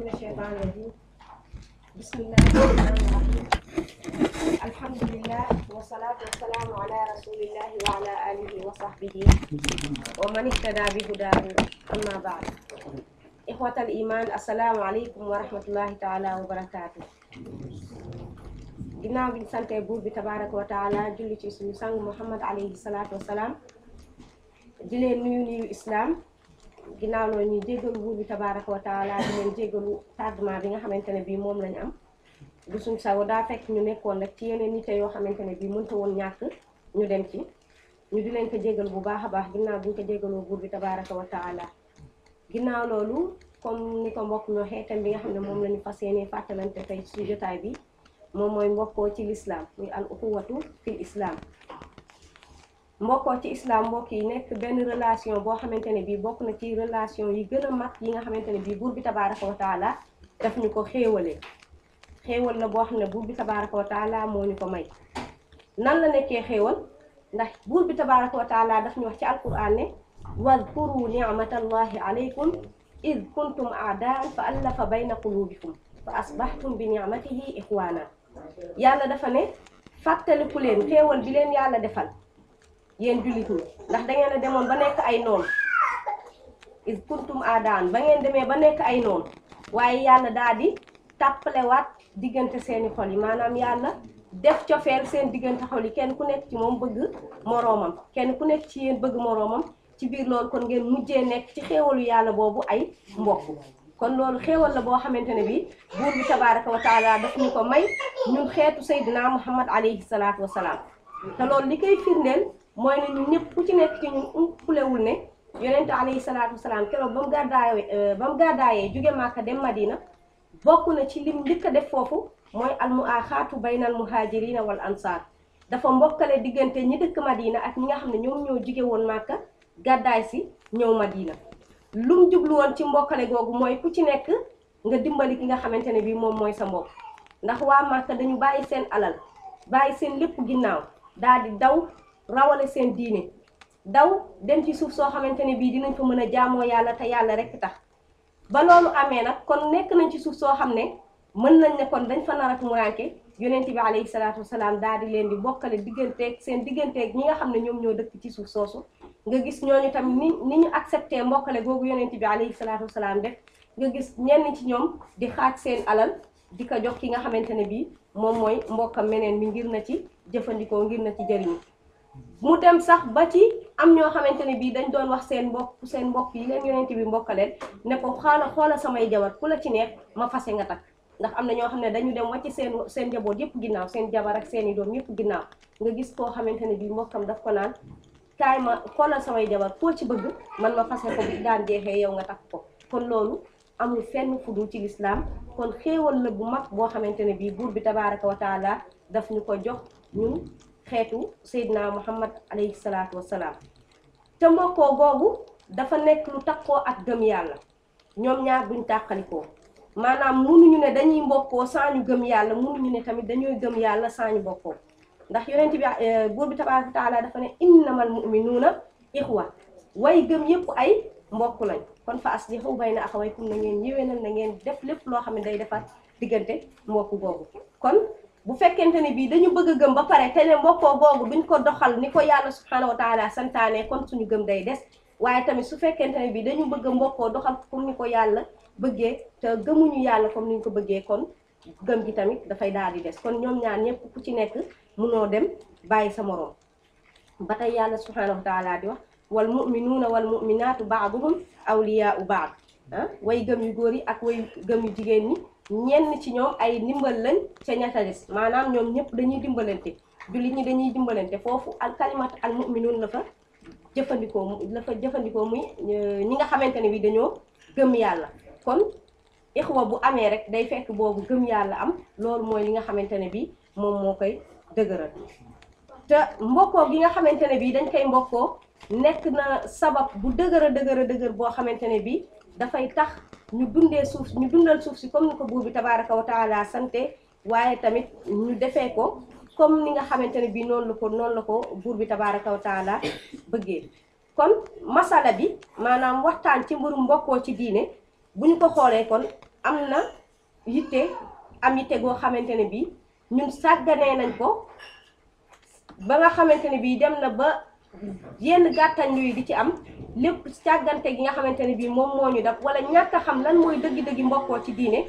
من الشيطان الرجيم بسم الله الرحمن الرحيم الحمد لله والصلاة والسلام على رسول الله وعلى آله وصحبه ومن اهتدى بهداه أما بعد إخوة الإيمان السلام عليكم ورحمة الله تعالى وبركاته ginnaaw bi ñu sante buur bi tabaaraka wa taala julli ci suñu sang Muhammad alayhi salaatu wa salaam di leen nuyu islam ginnaaw loolu ñuy jéggalu buur bi tabaaraka wa taala di leen jéggalu tardement bi nga xamante ne bii moom lañu am du suñ sago daa fekk ñu nekkoon rek ci yeneen nit yoo xamante ne bii mënta woon ñàkk ñu dem ci ñu di leen ko jéggal bu baax a baax ginnaaw bu ñu ko jéggaloo buur bi tabaaraka wa taala ginnaaw loolu comme ni ko mbokk ñoo xeetam bi nga xam ne moom la ñu fas yéene fàttalante tey ci jotaay bi moom mooy mbokkoo ci l'islam muy al uxuwatu fil islam mbokkoo ci islam mbokk yi nekk benn relation boo xamante ne bii bokk na ci relation yi gën a mag yi nga xamante ne bii buur bi tabaaraka wa taala daf ñu ko xéewalee xéewal la boo xam ne buur bi tabaaraka wa taala moo ñu ko may nan la nekkee xéewal ndax buur bi tabaaraka wa taala daf ñu wax ci alquran ne wadkuru ni'matallahi alaykum id kuntum a'daan fa allafa bayna qulubikum fa asbahtum bi ni'matihi ixwaana yàlla dafa ne fàttaliku leen xéewal bi leen yàlla defal yéen jullit ñi ndax da ngeen a demoon ba nekk ay noon is kuntum aadaan ba ngeen demee ba nekk ay noon waaye yàlla daal di tàppalewaat diggante seeni xol yi maanaam yàlla def cofeel seen diggante xol yi kenn ku nekk ci moom bëgg moroomam kenn ku nekk ci yéen bëgg moroomam ci biir loolu kon ngeen mujjee nekk ci xéewalu yàlla boobu ay mbokk kon loolu xéewal la boo xamante ne bi buur bi tabaaraka wa taala daf ñu ko may ñun xeetu Seydina Muhammad alayhi salaatu wa salaam te loolu li koy firndeel mooy ne ñun ñëpp ku ci nekk ci ñun umpulewul ne yonente alayhi salaatu wa salaam keroog ba mu gàddaayee jóge Màkka dem Madina bokk na ci lim njëkk a def foofu mooy al muaaxaatu baynal muhaajirina wal ansaar dafa mbokkale diggante ñi dëkk Madina ak ñi nga xam ne ñoom ñoo jóge woon Màkka gàddaay si ñëw Madina lum jublu woon ci mbokkale googu mooy ku ci nekk nga dimbali ki nga xamante ne bii moom mooy sa mbokk ndax waa Màkka dañu bàyyi seen alal bàyyi seen lépp ginnaaw daal di daw rawale seen diine daw dem ci suuf soo xamante ne bii dinañ fa mën a jaamoo yàlla te yàlla rek tax ba loolu amee nag kon nekk nañ ci suuf soo xam ne mën nañ ne kon dañ fa nar a tumuraanke yonent bi alayhi salaatu wasalaam daal di leen di bokkale digganteeg seen digganteeg ñi nga xam ne ñoom ñoo dëkk ci suuf soosu nga gis ñooñu tamit ni ñu accepté mbokkale googu yonent bi alayhi salaatu wasalaam def nga gis ñenn ci ñoom di xaaj seen alal di ko jox ki nga xamante ne bii moom mooy mbokkam meneen mi ngir na ci jëfandikoo ngir na ci jëriñu mu dem sax ba ci am ñoo xamante ne bii dañ doon wax seen mbokk yi leen yonent bi mbokkaleel ne ko xoola samay jabar ku la ci neex ma fase nga takk ndax am na ñoo xam ne dañu dem wàcc seen njaboot yëpp ginnaaw seen jabar ak seen i doom yëpp ginnaaw nga gis koo xamante ne bii mbokkam daf ko naan kaay ma xoolal samay jabar koo ci bëgg man ma fase ko bi daan jeexee yow nga takk ko kon loolu amul fenn fu dul ci lislaam kon xéewal la bu mag boo xamante ne bii buur bi tabaaraka wa taala daf ñu ko jox ñun xeetu Seydina Muhammad alayhi salaatu wasalaam te mbokkoo googu dafa nekk lu takkoo ak gëm yàlla ñoom ñaar duñ tàqalikoo maanaam munuñu ne dañuy mbokkoo saa ñu gëm yàlla munuñu ne tamit dañuy gëm yàlla saa ñu mbokkoo ndax yonent bi buur bi tabaaraka wa taala dafa ne innamal mu'minuuna ixwa way gëm yëpp ay mbokk lañ kon fa aslihu bayna axawaykum na ngeen yéwénal na ngeen def lépp loo xam ne day defar diggante mbokk googu kon bu fekkente ne bii dañu bëgg a gëm ba pare te ne mbokkoo googu duñ ko doxal ni ko yàlla subhanahu wa taala santaane kon suñu gëm day des waaye tamit su fekkente ne bii dañu bëgg a mbokkoo doxal comme ni ko yàlla bëggee te gëmuñu yàlla comme ni ñu ko bëggee kon gëm gi tamit dafay daal di des kon ñoom ñaar ñëpp ku ci nekk munoo dem bàyyi sa moroom ba tey yàlla subhanahu wa taala di wax wal mu'minuuna wal mu'minaatu ba'duhum awliyaa'u ba'd way gëm yu góor yi ak way gëm yu jigéen ñi ñenn ci ñoom ay ndimbal lañ ca ñetta des maanaam ñoom ñëpp dañuy dimbalante jullit ñi dañuy dimbalante foofu al kalimat al mu'minuun la fa jëfandikoo muy ñi nga xamante ne bi dañoo gëm yàlla kon ixwa bu amee rek day fekk boobu gëm yàlla am loolu mooy li nga xamante ne bi moom moo koy dëgëral te mbokkoo gi nga xamante ne bi dañ koy mbokkoo nekk na sabab bu dëgër boo xamante ne bi dafay tax ñu dundal suuf si comme ni ko buur bi tabaaraka wa taala sante waaye tamit ñu defee ko comme ni nga xamante ne bii noonu la ko buur bi tabaaraka wa taala bëggee kon masala bi maanaam waxtaan ci mbirum mbokkoo ci diine bu ñu ko xoolee kon am na yitte am yitte goo xamante ne bii ñun sàgganee nañ ko ba nga xamante ne bii dem na ba yenn gàttañ yi di ci am lépp càggante gi nga xamante ne bii moom moo ñu dab wala ñàkk a xam lan mooy dëgg-dëggi mbokkoo ci diine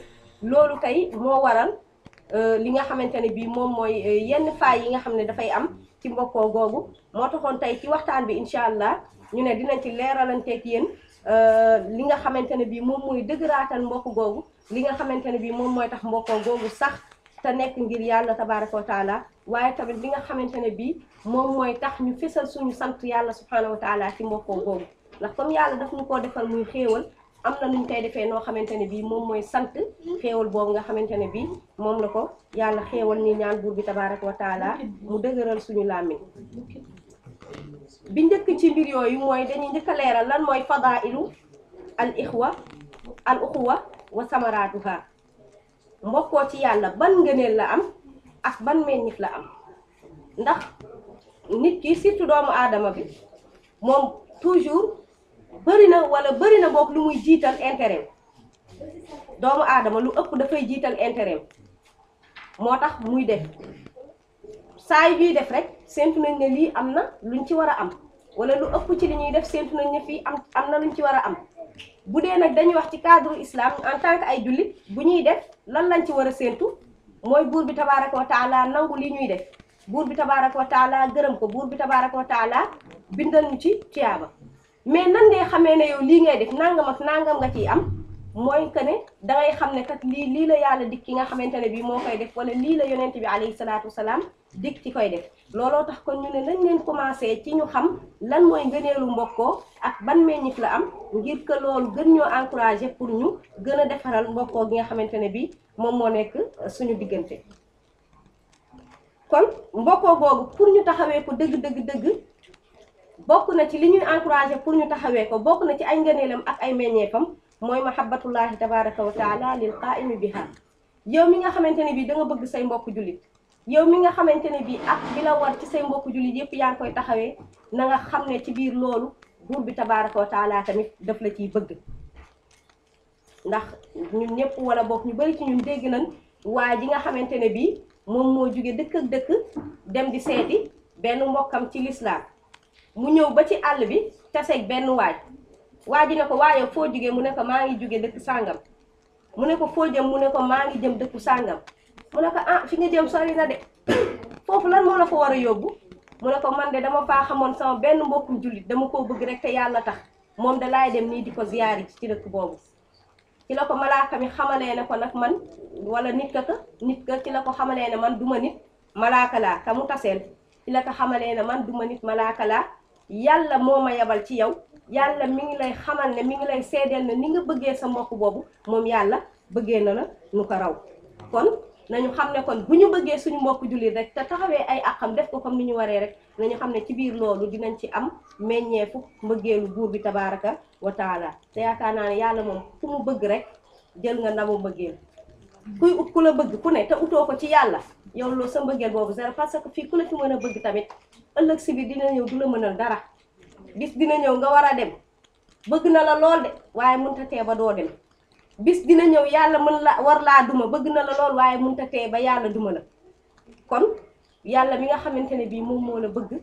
loolu tey moo waral li nga xamante ne bii moom mooy yenn faay yi nga xam ne dafay am ci mbokkoo googu moo taxoon tey ci waxtaan bi incha allah ñu ne dinañ ci leeralanteeg yéen li nga xamante ne bii moom mooy dëgëraatal mbokk googu li nga xamante ne bii moom mooy tax mbokkoo googu sax te nekk ngir yàlla tabaraka wa taala waaye tamit li nga xamante ne bii moom mooy tax ñu fesal suñu sant yàlla subhanahu wa taala ci mbokkoo googu ndax comme yàlla daf ñu koo defal muy xéewal am na nuñ koy defee noo xamante ne bii moom mooy sant xéewal boobu nga xamante ne bii moom la ko yàlla xéewal ni ñaan buur bi tabaraka wa taala mu dëgëral suñu làmmiñ bi njëkk ci mbir yooyu mooy dañuy njëkk a leeral lan mooy fadailu al uxuwa wa samaratuha mbokkoo ci yàlla ban ngëneel la am ak ban meññit la am ndax nit ki surtout doomu aadama bi moom toujours bëri na boog lu muy jiital intérêt doomu aadama lu ëpp dafay jiital intérêt moo tax muy def saa yu ñuy def rek séntu nañ ne lii am na luñ ci war a am wala lu ëpp ci li ñuy def séntu nañ ne fii am na luñ ci war a am bu dee nag dañuy wax ci cadre islam en tant que ay jullit bu ñuy def lan lañ ci war a séntu mooy buur bi tabaraka wa taala nangu li ñuy def buur bi tabaraka wa taala gërëm ko buur bi tabaraka wa taala bindal ñu ci tiyaaba mais nan ngay xamee ne yow lii ngay def nangam ak nangam nga ciy am mooy que ne dangay xam ne kat lii la yàlla dik ki nga xamante ne bii moo koy def wala lii la yonent bi alayhi salaatu wasalaam dik ci koy def looloo tax kon ñu ne nañ leen commencé ci ñu xam lan mooy ngëneelu mbokkoo ak ban meññit la am ngir que loolu gën ñoo encouragé pour ñu gën a defaral mbokkoo gi nga xamante ne bii moom moo nekk suñu diggante. kon mbokkoo googu pour ñu taxawee ko dëgg bokk na ci li ñuy encouragé pour ñu taxawee ko bokk na ci ay ngëneelam ak ay meññeefam mooy mahabbatullahi tabaraka wa taala lil qaimi biha yow mi nga xamante ne bii da nga bëgg say mbokk jullit yow mi nga xamante ne bii ak bi la war ci say mbokk jullit yépp yaa ngi koy taxawee na nga xam ne ci biir loolu buur bi tabaraka wa taala tamit daf la ciy bëgg ndax ñun ñëpp wala bokk ñu bari ci ñun dégg nañ waa ji nga xamante ne bii moom moo jóge dëkk ak dëkk dem di seeti benn mbokkam ci lislaam mu ñëw ba ci àll bi taseeg benn waa ji ne ko waaye foo jóge mu ne ko maa ngi jóge dëkk sàngam mu ne ko foo jëm mu ne ko maa ngi jëm dëkku sàngam mu ne ko ah fi nga jëm sori na de foofu lan moo la fa war a yóbbu mu ne ko man de dama faa xamoon sama benn mbokkum jullit dama koo bëgg rek te yàlla tax moom da laay dem nii di ko ziyaari ci dëkk boobu ci la ko malaaka mi xamalee ne ko nag man wala nit ka ci la ko xamalee ne man duma nit malaaka laa ka mu taseel ci la ko xamalee ne man duma nit malaaka laa yàlla moo ma yabal ci yow yàlla mi ngi lay xamal ne mi ngi lay seedeel ne ni nga bëggee sa mbokk boobu moom yàlla bëggee na la nu ko raw kon nañu xam ne kon bu ñu bëggee suñu mbokk jullit rek te taxawee ay àqam def ko comme ni ñu waree rek nañu xam ne ci biir loolu dinañ ci am meññeefu mbëggeelu buur bi tabaraka wa taala te yaakaar naa ne yàlla moom ku mu bëgg rek jël nga ndamu mbëggeel kuy ut ku la bëgg ku ne te utoo ko ci yàlla yow loolu sa mbëggeel boobu zéro parce que fii ku la fi mën a bëgg tamit ëllëg si biir dina ñëw du la mënal dara bis dina ñëw nga war a dem bëgg na la lool de waaye mënta tee ba doo dem bis dina ñëw yàlla war laa duma bëgg na la lool waaye mënta tee ba yàlla duma la kon yàlla mi nga xamante ne bii moom moo la bëgg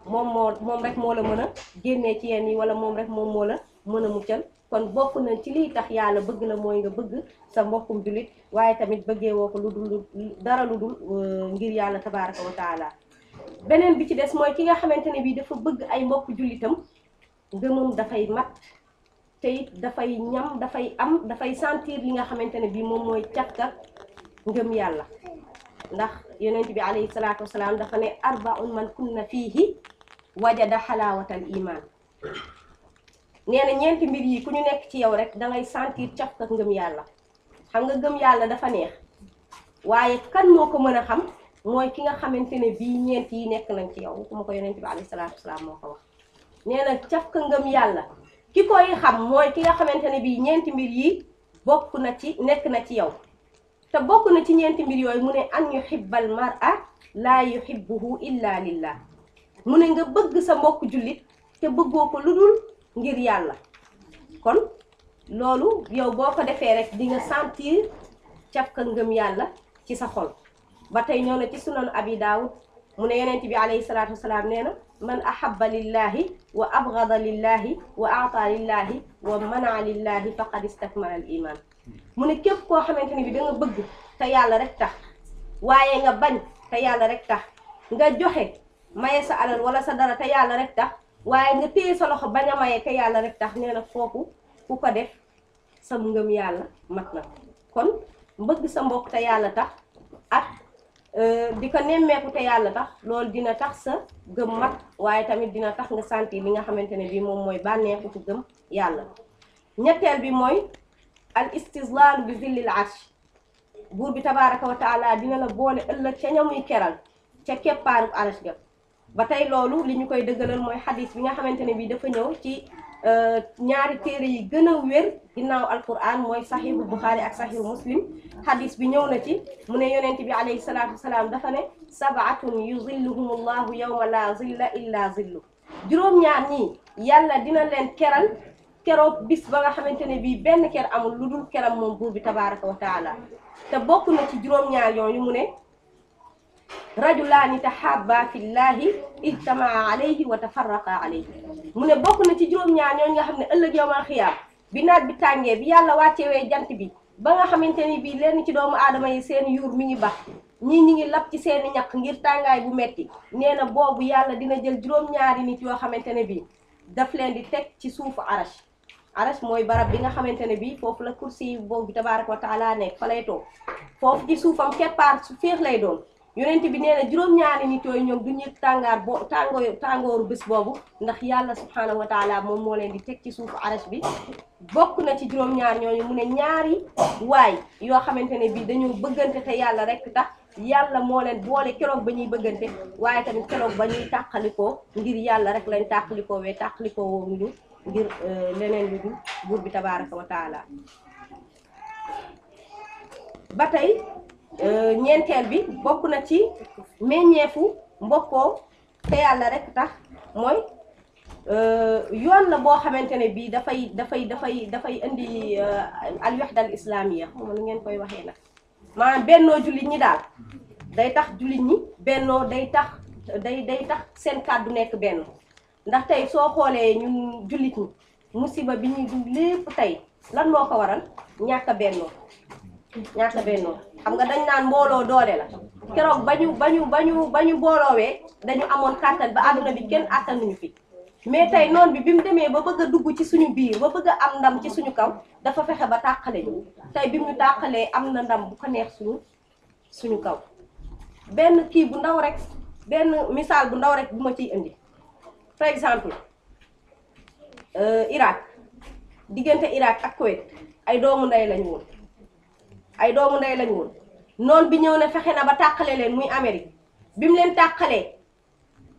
moom rek moo la mën a génnee ci yenn yi wala moom rek moom moo la mën a muccal kon bokk na ci liy tax yàlla bëgg la mooy nga bëgg sa mbokkum jullit waaye tamit bëggee woo ko lu dul dara lu dul ngir yàlla tabaraka wa taala beneen bi ci des mooy ki nga xamante ne bii dafa bëgg ay mbokk jullitam ngëmam dafay mat te it dafay ñam dafay sentir li nga xamante ne bii moom mooy càkka ngëm yàlla ndax yonent bi alayhi salaatu wasalaam dafa ne arbaun man kunna fiihi wajada xalaawatal iman nee na ñeenti mbir yi ku ñu nekk ci yow rek dangay sentir càkka ngëm yàlla xam nga ngëm yàlla dafa neex waaye kan moo ko mën a xam mooy ki nga xamante ne bii ñeent yi nekk nañ ci yow ku ma ko yonent bi alayhi salaatu wasalaam moo ko wax nee na càkka ngëm yàlla ki koy xam mooy ki nga xamante ne bii ñeenti mbir yi nekk na ci yow te bokk na ci ñeenti mbir yooyu mu ne an yuhibbal mar'a laa yuhibbuhu illa lillah mu ne nga bëgg sa mbokk jullit te bëggoo ko lu dul ngir yàlla kon loolu yow boo ko defee rek di nga sentir cafka ngëm yàlla ci sa xol. ba tey ñëw na ci sunan abi daawud mu ne yonent bi alayhi salaatu wasalaam nee na man ahabba lillahi wa abgada lillahi wa aata lillahi wa manaa lillahi faqad istakmala al iman. mu ne képp koo xamante ne bi da nga bëgg te yàlla rek tax waaye nga bañ te yàlla rek tax nga joxe maye sa alal wala sa dara te yàlla rek tax waaye nga téye sa loxo bañ a maye te yàlla rek tax nee na kooku ku ko def sa ngëm yàlla mat na. kon mbëgg sa mbokk te yàlla tax ak di ko nemmeeku te yàlla tax loolu dina tax sa gëm mat waaye tamit dina tax nga sentir li nga xamante ne bii moom mooy bànneexu ku gëm yàlla. ñetteel bi mooy al istizlaalu bi zillil arsh. buur bi tabaaraka wa taala dina la boole ëllëg ca ñamuy keral ca keppaaru arsh ga. ba tey loolu li ñu koy dëggalal mooy xadis bi nga xamante ne bii dafa ñëw ci ñaari téere yi gën a wér ginnaaw alquran mooy saxihu buxaari ak saxihu muslim. xadis bi ñëw na ci mu ne yonent bi alayhi salaatu wasalaam dafa ne sabaatun yuzilluhumullahu yawma la zilla illa zillu. juróom-ñaar ñii yàlla dina leen keral keroog bis ba nga xamante ne bii benn ker amul lu dul keram moom buur bi tabaaraka wa taala. te bokk na ci juróom-ñaar yooyu mu ne rajulaani tahabba fillahi ijtamaa alayhi wa tafarraqa alayhi. mu ne bokk na ci juróom-ñaar ñooñu nga xam ne ëllëg yawmal xiyaam bi naaj bi tàngee bi yàlla wàccewee jant bi ba nga xamante ni bii lenn ci doomu aadama yi seen yuur mi ngi bax ñii ñi ngi lab ci seeni ñaq ngir tàngaay bu metti. nee na boobu yàlla dina jël juróom-ñaari nit yoo xamante ne bii daf leen di teg ci suufu arash. arash mooy barab bi nga xamante ne bii foofu la kursi boobu bi tabaaraka wa taala nekk fa lay toog foofu ci suufam keppaar su féex lay doon. yonent bi nee na juróom-ñaari nit yooyu ñoom du ñu tàngooru bés boobu ndax yàlla subhanahu wa taala moom moo leen di teg ci suufu arash bi. bokk na ci juróom-ñaar ñooñu mu ne ñaari waay yoo xamante ne bii dañoo bëggante te yàlla rek tax yàlla moo leen boole keroog ba ñuy bëggante waaye tamit keroog ba ñuy tàqalikoo ngir yàlla rek lañ tàqalikoo wee tàqalikoo woowuñu ngir leneen lu dul buur bi tabaaraka wa taala. ba tey ñeenteel bi bokk na ci meññeefu mbokkoo te yàlla rek tax mooy yoon la boo xamante ne bii dafay indi al wahda al islamiyya xam nga nu ngeen koy waxee nag maanaam bennoo jullit ñi daal day tax jullit ñi bennoo day tax seen kàddu nekk benn. ndax tey soo xoolee ñun jullit ñi musiba bi ñuy dund lépp tey lan moo ko waral ñàkk a bennoo xam nga dañ naan mbooloo doole la. keroog ba ñu booloowee dañu amoon kàttan ba àdduna bi kenn àttanuñu fi mais tey noon bi mu demee ba bëgg a dugg ci suñu biir ba bëgg a am ndam ci suñu kaw dafa fexe ba tàqale ñu tey bi mu tàqalee am na ndam bu ko neex suñu kaw. benn kii bu ndaw rek benn misaal bu ndaw rek bu ma ciy indi. par exemple Irak diggante Irak ak Kuwait ay doomu ndey lañu woon noonu bi ñëw na fexe na ba tàqale leen muy Amérique bi mu leen tàqalee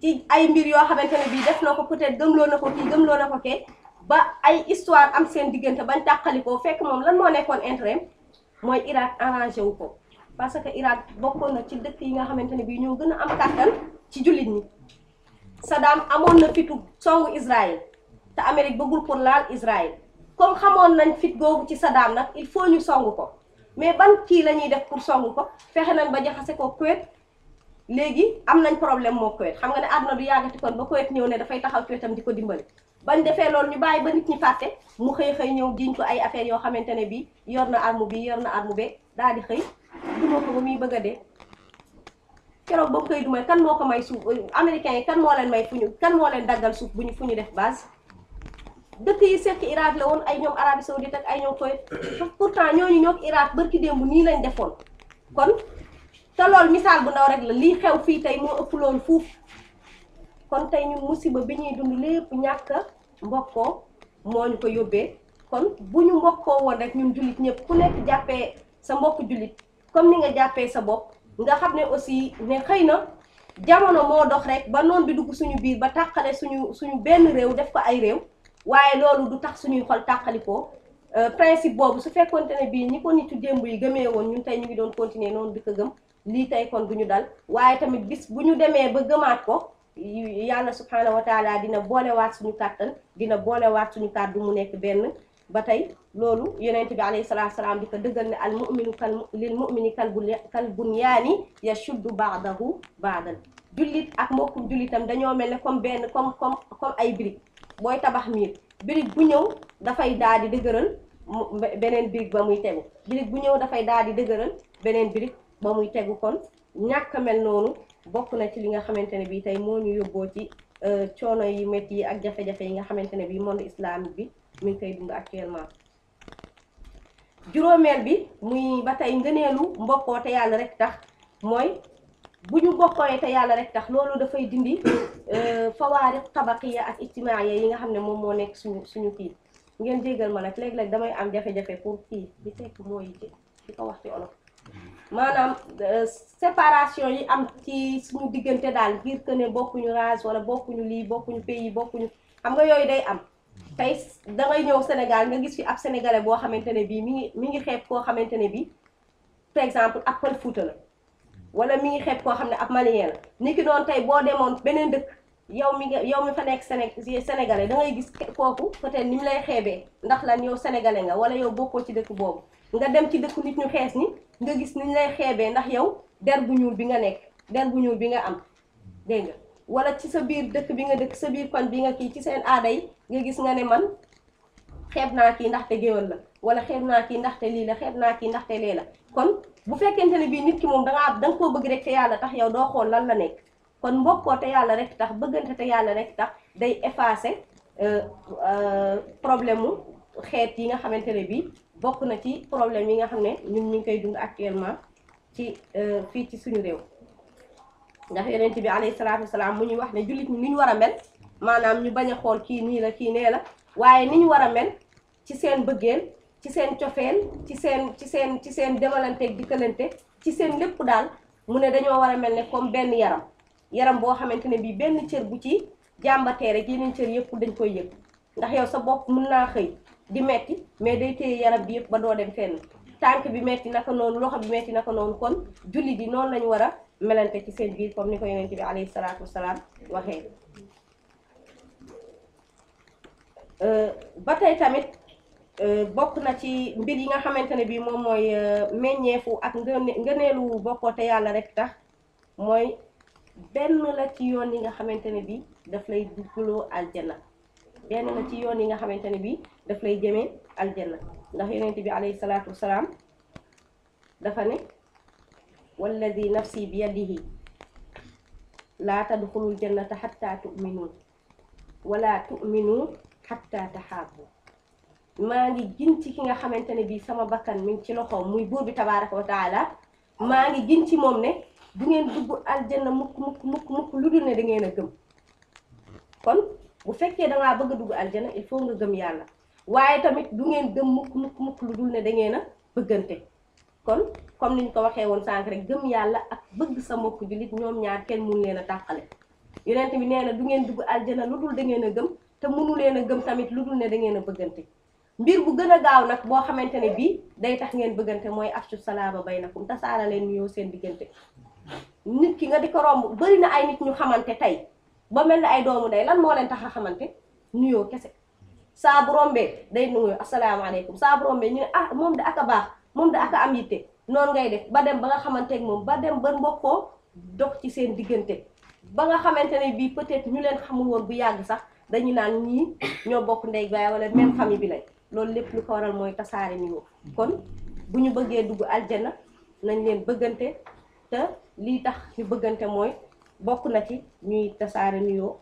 ci ay mbir yoo xamante ne bii def na ko peut-être gëmloo na ko kii gëmloo na ko kee ba ay histoire am seen diggante bañ tàqalikoo fekk moom lan moo nekkoon intérêt mooy Irak arrangé wu ko parce que Irak bokkoon na ci dëkk yi nga xamante ne bii ñoo gën a am kàttan ci jullit ñi. Saddam amoon na fitu songu Israël te Amérique bëggul pour laal Israël comme xamoon nañ fit googu ci Saddam nag il faut ñu songu ko mais ban kii la ñuy def pour songu ko fexe nañ ba jaxase ko Kuwait. léegi am nañ problème moo Kuwait xam nga ne àdduna du yàggati kon ba Kuwait ñëw ne dafay taxaw Kuwaitam di ko dimbali. bañ defee loolu ñu bàyyi ba nit ñi fàtte mu xëy ñëw jiñ ko ay affaires yoo xamante ne bii yor na arme be daal di xëy duma ko ba muy bëgg a dee. keroog ba mu koy dumay kan moo ko may suuf américains yi kan moo leen may kan moo leen daggal suuf fu ñu def base. dëkk yi sekk Irak la woon ay ñoom Arabie Saoudite ak ay ñoom Kuwait pourtant ñooñu ñoo Irak barki démb nii lañ defoon kon te loolu misaal bu ndaw rek la lii xew fii tey moo ëpp loolu fuuf. kon tey ñun musiba bi ñuy dund lépp ñàkk mbokkoo moo ñu ko yóbbee kon bu ñu mbokkoo woon rek ñun jullit ñëpp ku nekk jàppee sa mbokk jullit comme ni nga jàppee sa bopp nga xam ne aussi ne xëy na jamono moo dox rek ba noon bi dugg suñu biir ba tàqale suñu benn réew def ko ay réew waaye loolu du tax suñuy xol tàqalikoo. principe boobu su fekkoonte ne bii ñi ko nitu démb yi gëmee woon ñun tey ñu ngi doon continuer noonu di ko gëm lii tey kon du ñu dal waaye tamit bis bu ñu demee ba gëmaat ko yàlla subhanahu wa taala dina boolewaat suñu kàttan dina boolewaat suñu kàddu mu nekk benn ba tey loolu yonent bi alayhi salaatu salaam di ko dëggal ne al mu'minu lil mu'mini kal bunyaani yashuddu ba'dahu ba'dan. jullit ak mbokkum jullitam dañoo mel ne comme ay brique booy tabax miir brique bu ñëw dafay daal di dëgëral beneen brique ba muy tegu brique bu ñëw dafay daal di dëgëral beneen brique ba muy tegu. kon ñàkk mel noonu bokk na ci li nga xamante ne bii tey moo ñu yóbboo ci coono yi métti yi ak jafe-jafe yi nga xamante ne bii monde islamique bi mi ngi koy dund actuellement. juróomeel bi muy ba tey ngëneelu mbokkoo te yàlla rek tax mooy bu ñu bokkooyee te yàlla rek tax loolu dafay dindi fawaariq tabaqiya ak ijtimaaya yi nga xam ne moom moo nekk suñu kii. ngeen jéggal ma nag léeg-léeg damay am jafe-jafe pour kii di tekk mooy di ko wax ci olof. maanaam séparation yi am ci suñu diggante daal ngir que ne bokkuñu race wala bokkuñu lii bokkuñu pays bokkuñu xam nga yooyu day am. tey dangay ñëw Sénégal nga gis fi ab sénégalais boo xamante ne bii mi ngi xeeb koo xamante ne bii par exemple ab Pël Fuuta la wala mi ngi xeeb koo xam ne ab malien la. ni ki doon tey boo demoon beneen dëkk yow mi fa nekk sénégalais da ngay gis kooku peut-être ni mu lay xeebee ndax lan yow sénégalais nga wala yow bokkoo ci dëkk boobu. nga dem ci dëkk nit ñu xees ni nga gis ni ñu lay xeebee ndax yow der bu ñuul bi nga nekk der bu ñuul bi nga am dégg nga. wala ci sa biir dëkk bi nga dëkk sa biir koñ bi nga kii ci seen aada yi nga gis nga ne man xeeb naa kii ndaxte géwël la wala xeeb naa kii ndaxte lii la xeeb naa kii ndaxte lee la. kon bu fekkente ne bii nit ki moom danga koo bëgg rek te yàlla tax yow doo xool lan la nekk. kon mbokkoo te yàlla rek tax bëggante te yàlla rek tax day effacer problème mu xeet yi nga xamante ne bii bokk na ci problème yi nga xam ne ñun ñu ngi koy dund actuellement ci fii ci suñu réew. ndax yonent bi alayhi salaatu wasalaam mu ñuy wax ne jullit ñi ni ñu war a mel maanaam ñu bañ a xool kii nii la kii nee la waaye ni ñu war a mel ci seen bëggeel ci seen cofeel ci seen demalanteeg dikkalante ci seen lépp daal mu ne dañoo war a mel ne comme benn yaram boo xamante ne bii benn cër bu ci jàmbatee rek yeneen cër yëpp dañ koy yëg. ndax yow sa bopp mën naa xëy di metti mais day téye yaram bi yëpp ba doo dem fenn tànk bi metti naka noonu loxo bi metti naka noonu. kon jullit yi noonu lañu war a melante ci seen biir comme ni ko yonent bi alayhi salaatu wasalaam waxee. ba tey tamit bokk na ci mbir yi nga xamante ne bii moom mooy meññeefu ak ngëneelu bokkoo te yàlla rek tax mooy benn la ci yoon yi nga xamante ne bii daf lay duggloo aljanna. benn la ci yoon yi nga xamante ne bii daf lay jëmee aljanna ndax yonent bi alayhi salaatu wasalaam dafa ne walladi nafsi bi yadihi laa tadxulul jannata xatta tu'minu wala tu'minu xatta taxaabu. maa ngi gin ci ki nga xamante ne bii sama bakkan mi ngi ci loxoom muy buur bi tabaaraka wa taala maa ngi gin ci moom ne du ngeen dugg aljanna mukk lu dul ne da ngeen a gëm. kon bu fekkee dangaa bëgg a dugg aljanna il faut nga gëm yàlla waaye tamit du ngeen gëm mukk lu dul ne da ngeen a bëggante. kon comme niñ ko waxee woon sànq rek gëm yàlla ak bëgg sa mbokk jullit ñoom ñaar kenn mënu leen a tàqale. yonent bi nee na du ngeen dugg aljana lu dul da ngeen a gëm te mënu leen a gëm tamit lu dul ne da ngeen a bëggante. mbir bu gën a gaaw nag boo xamante ne bii day tax ngeen bëggante mooy afshu salaama baynakum tasaara leen nuyoo seen diggante. nit ki nga di ko romb bari na ay nit ñu xamante tey ba mel ne ay doomu day lan moo leen tax a xamante nuyoo kese. saa bu rombee day nuyoo asalaamaaleykum saa bu rombee ñu ne ah moom de aka baax moom de aka am yitte noonu ngay def ba dem ba nga xamante ak moom ba dem ba mbokkoo dox ci seen diggante. ba nga xamante ne bii peut-être ñu leen xamul woon bu yàgg sax dañu naan ñii ñoo bokk ndey baay wala même famille bi lañ. loolu lépp lu ko waral mooy tasaare nuyoo. kon bu ñu bëggee dugg aljana nañ leen bëggante te lii tax ñu bëggante mooy bokk na ci ñuy tasaare nuyoo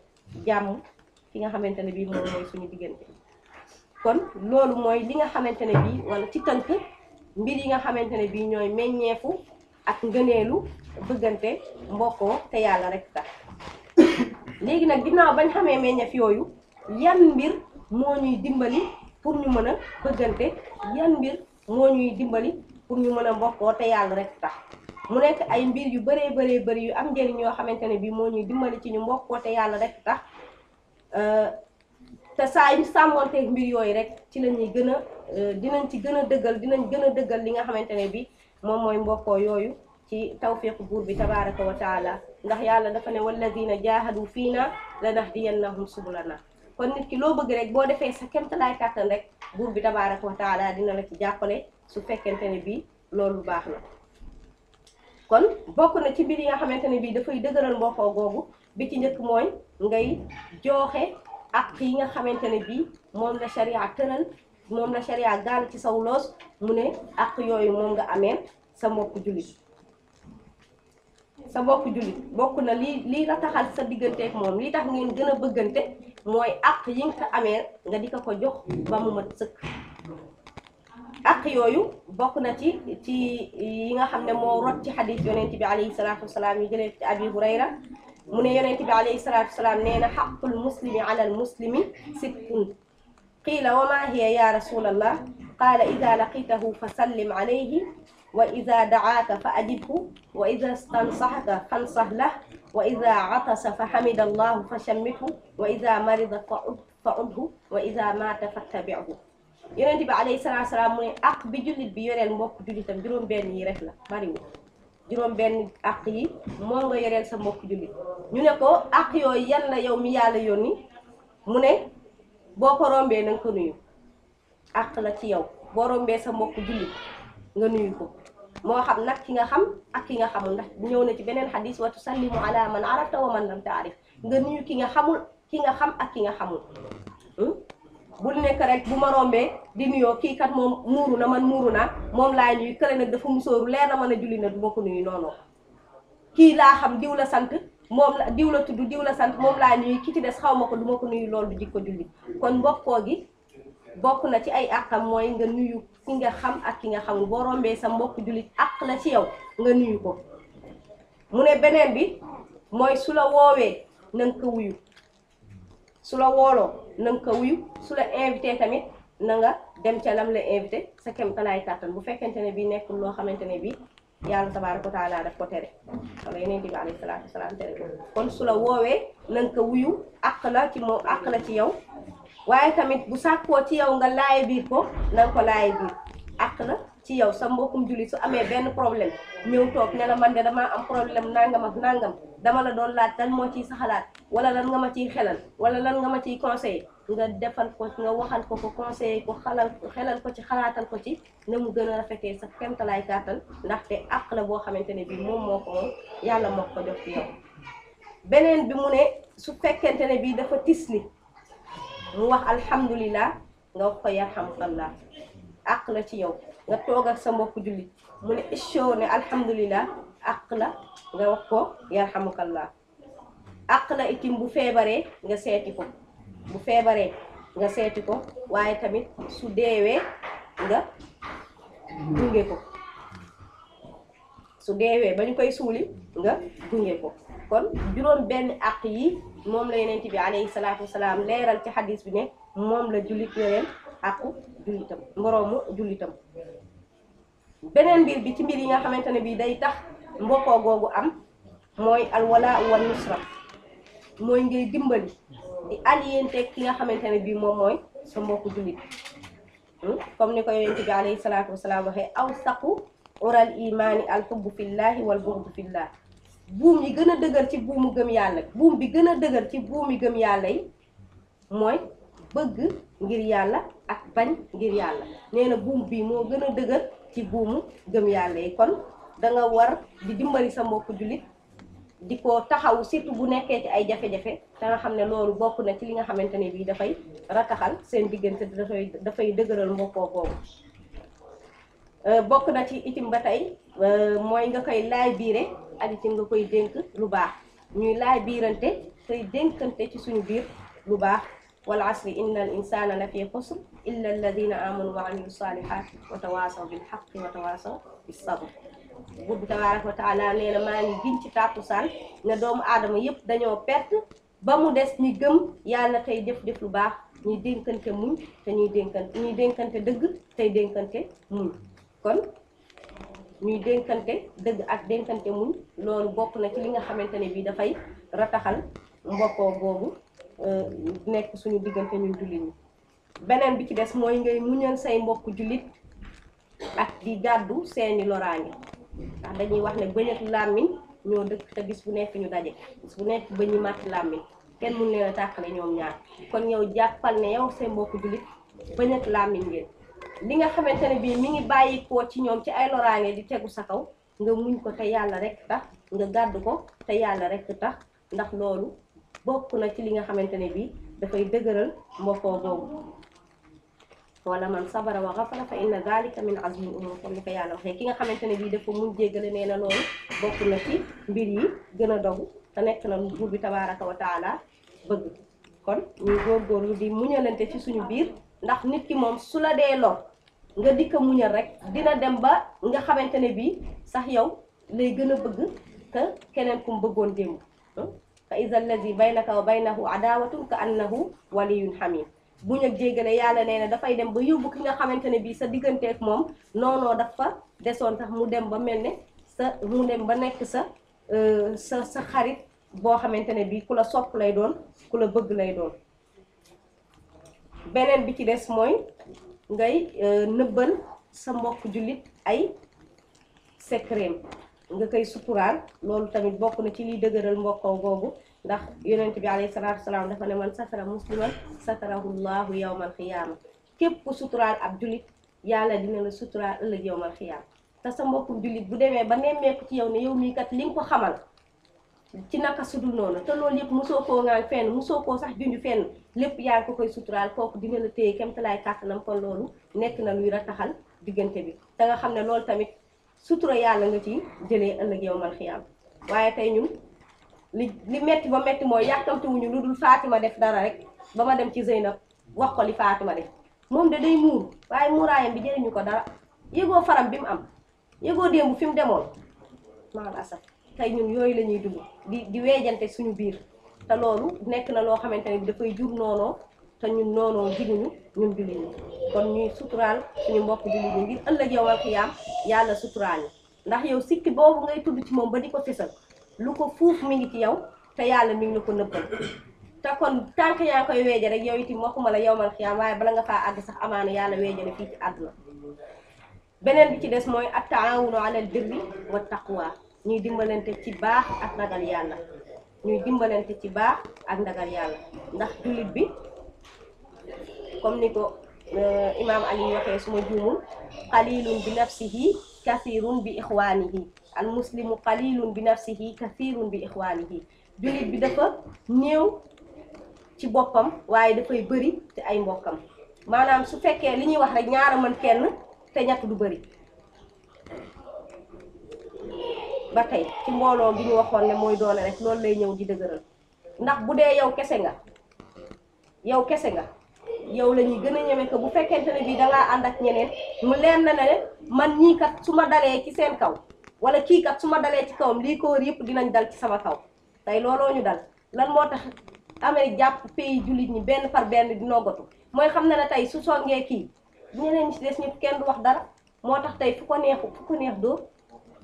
jàmm ki nga xamante ne bii moom mooy suñu diggante. kon loolu mooy li nga xamante ne bii wala ci tënk mbir yi nga xamante ne bii ñooy meññeefu ak ngëneelu bëggante mbokkoo te yàlla rek tax. léegi nag ginnaaw bañ xamee meññeef yooyu yan mbir moo ñuy dimbali pour ñu mën a bëggante yan mbir moo ñuy dimbali pour ñu mën a mbokkoo te yàlla rek tax. mu nekk ay mbir yu bëri yu am njëriñ yoo xamante ne bii moo ñuy dimbali ci ñu mbokkoo te yàlla rek tax. te saa yu sàmmonteeg mbir yooyu rek ci la ñuy gën a dinañ gën a dëggal li nga xamante ne bii moom mooy mbokkoo yooyu ci tawfiqu buur bi tabaraka wa taala. ndax yàlla dafa ne walladina jaahadu fiina lanahdiyannahum subulana. kon nit ki loo bëgg rek boo defee sa kéemtalaay kàttan rek buur bi tabaaraka wa taala dina la ci jàppale su fekkente ne bii loolu baax na. kon bokk na ci mbir yi nga xamante ne bii dafay dëgëral mbokkoo googu bi ci njëkk mooy ngay joxe ak yi nga xamante ne bii moom la sharia tëral moom la sharia gaal ci saw loos mu ne ak yooyu moom nga amee sa mbokku jullit. sa mbokku jullit bokk na lii rataxal sa digganteeg moom lii tax ngeen gën a bëggante mooy ak yi nga ko amee nga di ko jox ba mu mat sëkk. ak yooyu bokk na ci yi nga xam ne moo rot ci xadis yonent bi alayhi salaatu wasalaam yi jëlee ci Abi Hurayra mu ne yonent bi alayhi salaatu wasalaam nee na xaqul muslimi ala al muslimi sittun qiila wa maa hiya ya rasulallah qaala ida laqitahu fa sallim alayhi wa ida dacaaka fa ajibhu wa ida stansaxaka fansah lah wa ida catasa fa xamida allahu fa shammithu wa ida marida fa udhu wa ida maata fattabichu. yonent bi alayhi salaatu salaam mu ne ak bi jullit bi yoreel mbokk jullitam juróom-benn yi rek la bariwul juróom-benn ak yi moo nga yoreel sa mbokk jullit. ñu ne ko ak yooyu yan la yow mi yàlla yónni mu ne boo ko rombee na nga ko nuyu ak la ci yow boo rombee sa mbokk jullit nga nuyu ko moo xam nag ki nga xam ak ki nga xamul ndax ñëw na ci beneen xadis wa tusallimu ala man arafta wa man lam taarif nga nuyu ki nga xamul ki nga xam ak ki nga xamul. bul nekk rek bu ma rombee di nuyoo kii kat moom muuru na man muuru naa moom laay nuyu kële nag dafa musóoru leer na mën a julli na du ma ko nuyu noonu kii laa xam diw la sant moom la diw la tudd diw la sant moom laay nuyu ki ci des xaw ma ko du ma ko nuyu loolu du jikko julli. kon mbokkoo gi bokk na ci ay àqam mooy nga nuyu ki nga xam ak ki nga xamul boo rombee sa mbokk jullit àq la ci yow nga nuyu ko. mu ne beneen bi mooy su la woowee na nga ko wuyu su la wooloo na nga ko wuyu su la invité tamit na nga dem ca lam la invité sa kem talaay kàttan bu fekkente ne bii nekkul loo xamante ne bii yàlla tabaaraka wa taala daf ko tere wala yeneen bi alayhi salaatu wasalaam tere ko. kon su la woowee na nga ko wuyu àq la ci moom àq la ci yow waaye tamit bu sàkkoo ci yow nga laay biir ko na nga ko laay biir àq la ci yow sa mbokkum jullit su amee benn problème ñëw toog ne la man de damaa am problème nangam ak nangam dama la doon laaj lan moo ciy sa xalaat wala lan nga ma ciy xelal wala lan nga ma ciy conseillé nga defal ko nga waxal ko conseillé ko xelal ko ci xalaatal ko ci ne mu gën a rafetee sa kemtalaay kàttan ndaxte àq la boo xamante ne bii moom moo ko moom yàlla moo ko jox ci yow. beneen bi mu ne su fekkente ne bii dafa tisli mu wax alhamdulillah nga wax ko yarhamukallah àq la ci yow nga toog ak sa mbokku jullit mu ne ishoo ne alhamdulillah àq la nga wax ko yarhamukallah. àq la itim bu feebaree nga seeti ko bu feebaree nga seeti ko waaye tamit su deewee nga gunge ko su deewee ba ñu koy suuli nga gunge ko. kon juróom benn àq yi moom la yonent bi alayhi salaatu wasalaam leeral ci xadis bi ne moom la jullit yoreel àqu jullitam moroomu jullitam. beneen mbir bi ci mbir yi nga xamante ne bii day tax mbokkoo googu am mooy alwala wan nusra mooy ngay dimbali di allié ki nga xamante ne bii moom mooy sa mbokku jullit. comme ni ko yonent bi alayhi salaatu wasalaam waxee aw saqu ural imaani al hubbu fillahi wal bughdu fillah buum yi gën a dëgër ci buumu gëm yàlla buum bi gën a dëgër ci buumi gëm yàlla yi mooy bëgg ngir yàlla ak bañ ngir yàlla. nee na buum bii moo gën a dëgër ci buumu gëm yàlla yi. kon da nga war di dimbali sa mbokku jullit di ko taxaw surtout bu nekkee ci ay jafe-jafe te nga xam ne loolu bokk na ci li nga xamante ne bii dafay rataxal seen diggante dafay dëgëral mbokkoo boobu. bokk na ci itim ba tey mooy nga koy laay biire ak itam nga koy dénk lu baax ñuy laay biirante koy dénkante ci suñu biir lu baax. wal asri inna al insana la fi xusr illa alladina amanu wa amilu salihat wa tawasaw bil haqqi wa tawasaw bis sabr. buur bi tabaaraka wa taala nee na maa ngi giñ ci tàkkusaan ne doomu aadama yépp dañoo perte ba mu des ñi gëm yàlla tey def lu baax ñuy dénkante muñ te ñuy dénkante dëgg tey dénkante muñ. kon ñuy dénkante dëgg ak dénkante muñ loolu bokk na ci li nga xamante ne bii dafay rataxal mbokkoo boobu nekk suñu diggante ñun jullit ñi. beneen bi ci des mooy ngay muñal say mbokk jullit ak di gàddu seeni loraange ndax dañuy wax ne bëñ ak làmmiñ ñoo dëkk te bis bu nekk ñu daje bis bu nekk bëñ ñi màtt làmmiñ kenn mun leen a tàqale ñoom ñaar. kon yow jàppal ne yow say mbokk jullit bañ ak làmmiñ ngeen li nga xamante ne bii mi ngi bàyyi koo ci ñoom ci ay loraange di tegu sa kaw nga muñ ko te yàlla rek tax nga gàddu ko te yàlla rek tax ndax loolu bokk na ci li nga xamante ne bii dafay dëgëral mbokkoo boobu wala man sabara wa ghafara fa inna dhalika min azmi umur comme ni ko yàlla waxee ki nga xamante ne bii dafa muñ jéggale nee na loolu bokk na ci mbir yi gën a dogu te nekk na buur bi tabaraka wa taala bëgg kon ñuy góorgóorlu di muñalante ci suñu biir ndax nit ki moom su la dee lor nga dikk muñal rek dina dem ba nga xamante ne bii sax yow lay gën a bëgg te keneen kum bëggoon démb fa iza allazi baynaka wa baynahu adawatun ka annahu waliyun hamim buñ ak jéggale yàlla nee na dafay dem ba yóbbu ki nga xamante ne bii sa digganteek moom noonoo dafa desoon tax mu dem ba mel ne mu dem ba nekk sa xarit boo xamante ne bii ku la sopp lay doon ku la bëgg lay doon beneen bi ci des mooy ngay nëbbal sa mbokk jullit ay secret nga koy suturaal loolu tamit bokk na ci liy dëgëral mbokkoo googu ndax yonent bi alayhi salaatu wasalaam dafa ne man satara musliman satarahullahu yawmal xiyaama képp ku suturaal ab jullit yàlla dina la suturaal ëllëg yawmal xiyaama te sa mbokku jullit bu demee ba nemmeeku ci yow ne yow mii kat li nga ko xamal ci naka sudul noonu te loolu yëpp mosoo koo ngaan fenn mosoo koo sax junj fenn lépp yaa ngi ko koy suturaal kooku dina la téye kem te laay kàttanam kon loolu nekk na luy rataxal diggante bi te nga xam ne loolu tamit sutura yàlla nga ci jëlee ëllëg yawmal xiyaama waaye tey ñun li metti ba metti mooy yàkkamtiwuñu lu dul Fatima def dara rek ba ma dem ci Zeynab wax ko li Fatima def moom de day muur waaye muuraayam bi jëriñu ko dara yëgoo faram bi mu am yëgoo démb fi mu demoon maal asaf tey ñun yooyu la ñuy dugg di weejante suñu biir te loolu nekk na loo xamante ne bi dafay jur noonoo te ñun noonoo jiguñu ñun jullit ñi kon ñuy suturaal suñu mbokk jullit ñi ngir ëllëg yawmal xiyaam yàlla suturaal ñi ndax yow sikki boobu ngay tudd ci moom ba di ko fésal lu ko fuuf mi ngi ci yow te yàlla mi ngi la ko nëbbal te kon tànk yaa ngi koy weeje rek yow itam waxuma la yawmal xiyaam waaye bala nga faa àgg sax amaana yàlla weejale fii ci àdduna beneen bi ci des mooy at-taawunu alal birri wa taqwa ñuy dimbalante ci baax ak ragal yàlla ñuy dimbalante ci baax ak ragal yàlla ndax jullit bi comme ni ko imaam Ali waxee suma juumul qalilun bi nafsihi kathirun bi ixwaanihi al muslimu qalilun bi nafsihi kathirun bi ixwaanihi jullit bi dafa néew ci boppam waaye dafay bëri ci ay mbokkam maanaam su fekkee li ñuy wax rek ñaara mën kenn te ñett du bëri ba tey ci mbooloo gi ñu waxoon ne mooy doole rek loolu lay ñëw di dëgëral ndax bu dee yow kese nga yow la ñuy gën a ñeme ko bu fekkente ne bii dangaa ànd ak ñeneen mu leer na ne man ñii kat su ma dalee ci seen kaw wala kii kat su ma dalee ci kawam lii ko wër yëpp dinañ dal ci sama kaw tey looloo ñu dal lan moo tax Amérique jàpp pays jullit ñi benn par benn di noggatu mooy xam na ne tey su songee kii ñeneen ñi ci des ñëpp kenn du wax dara moo tax tey fu ko neex dóor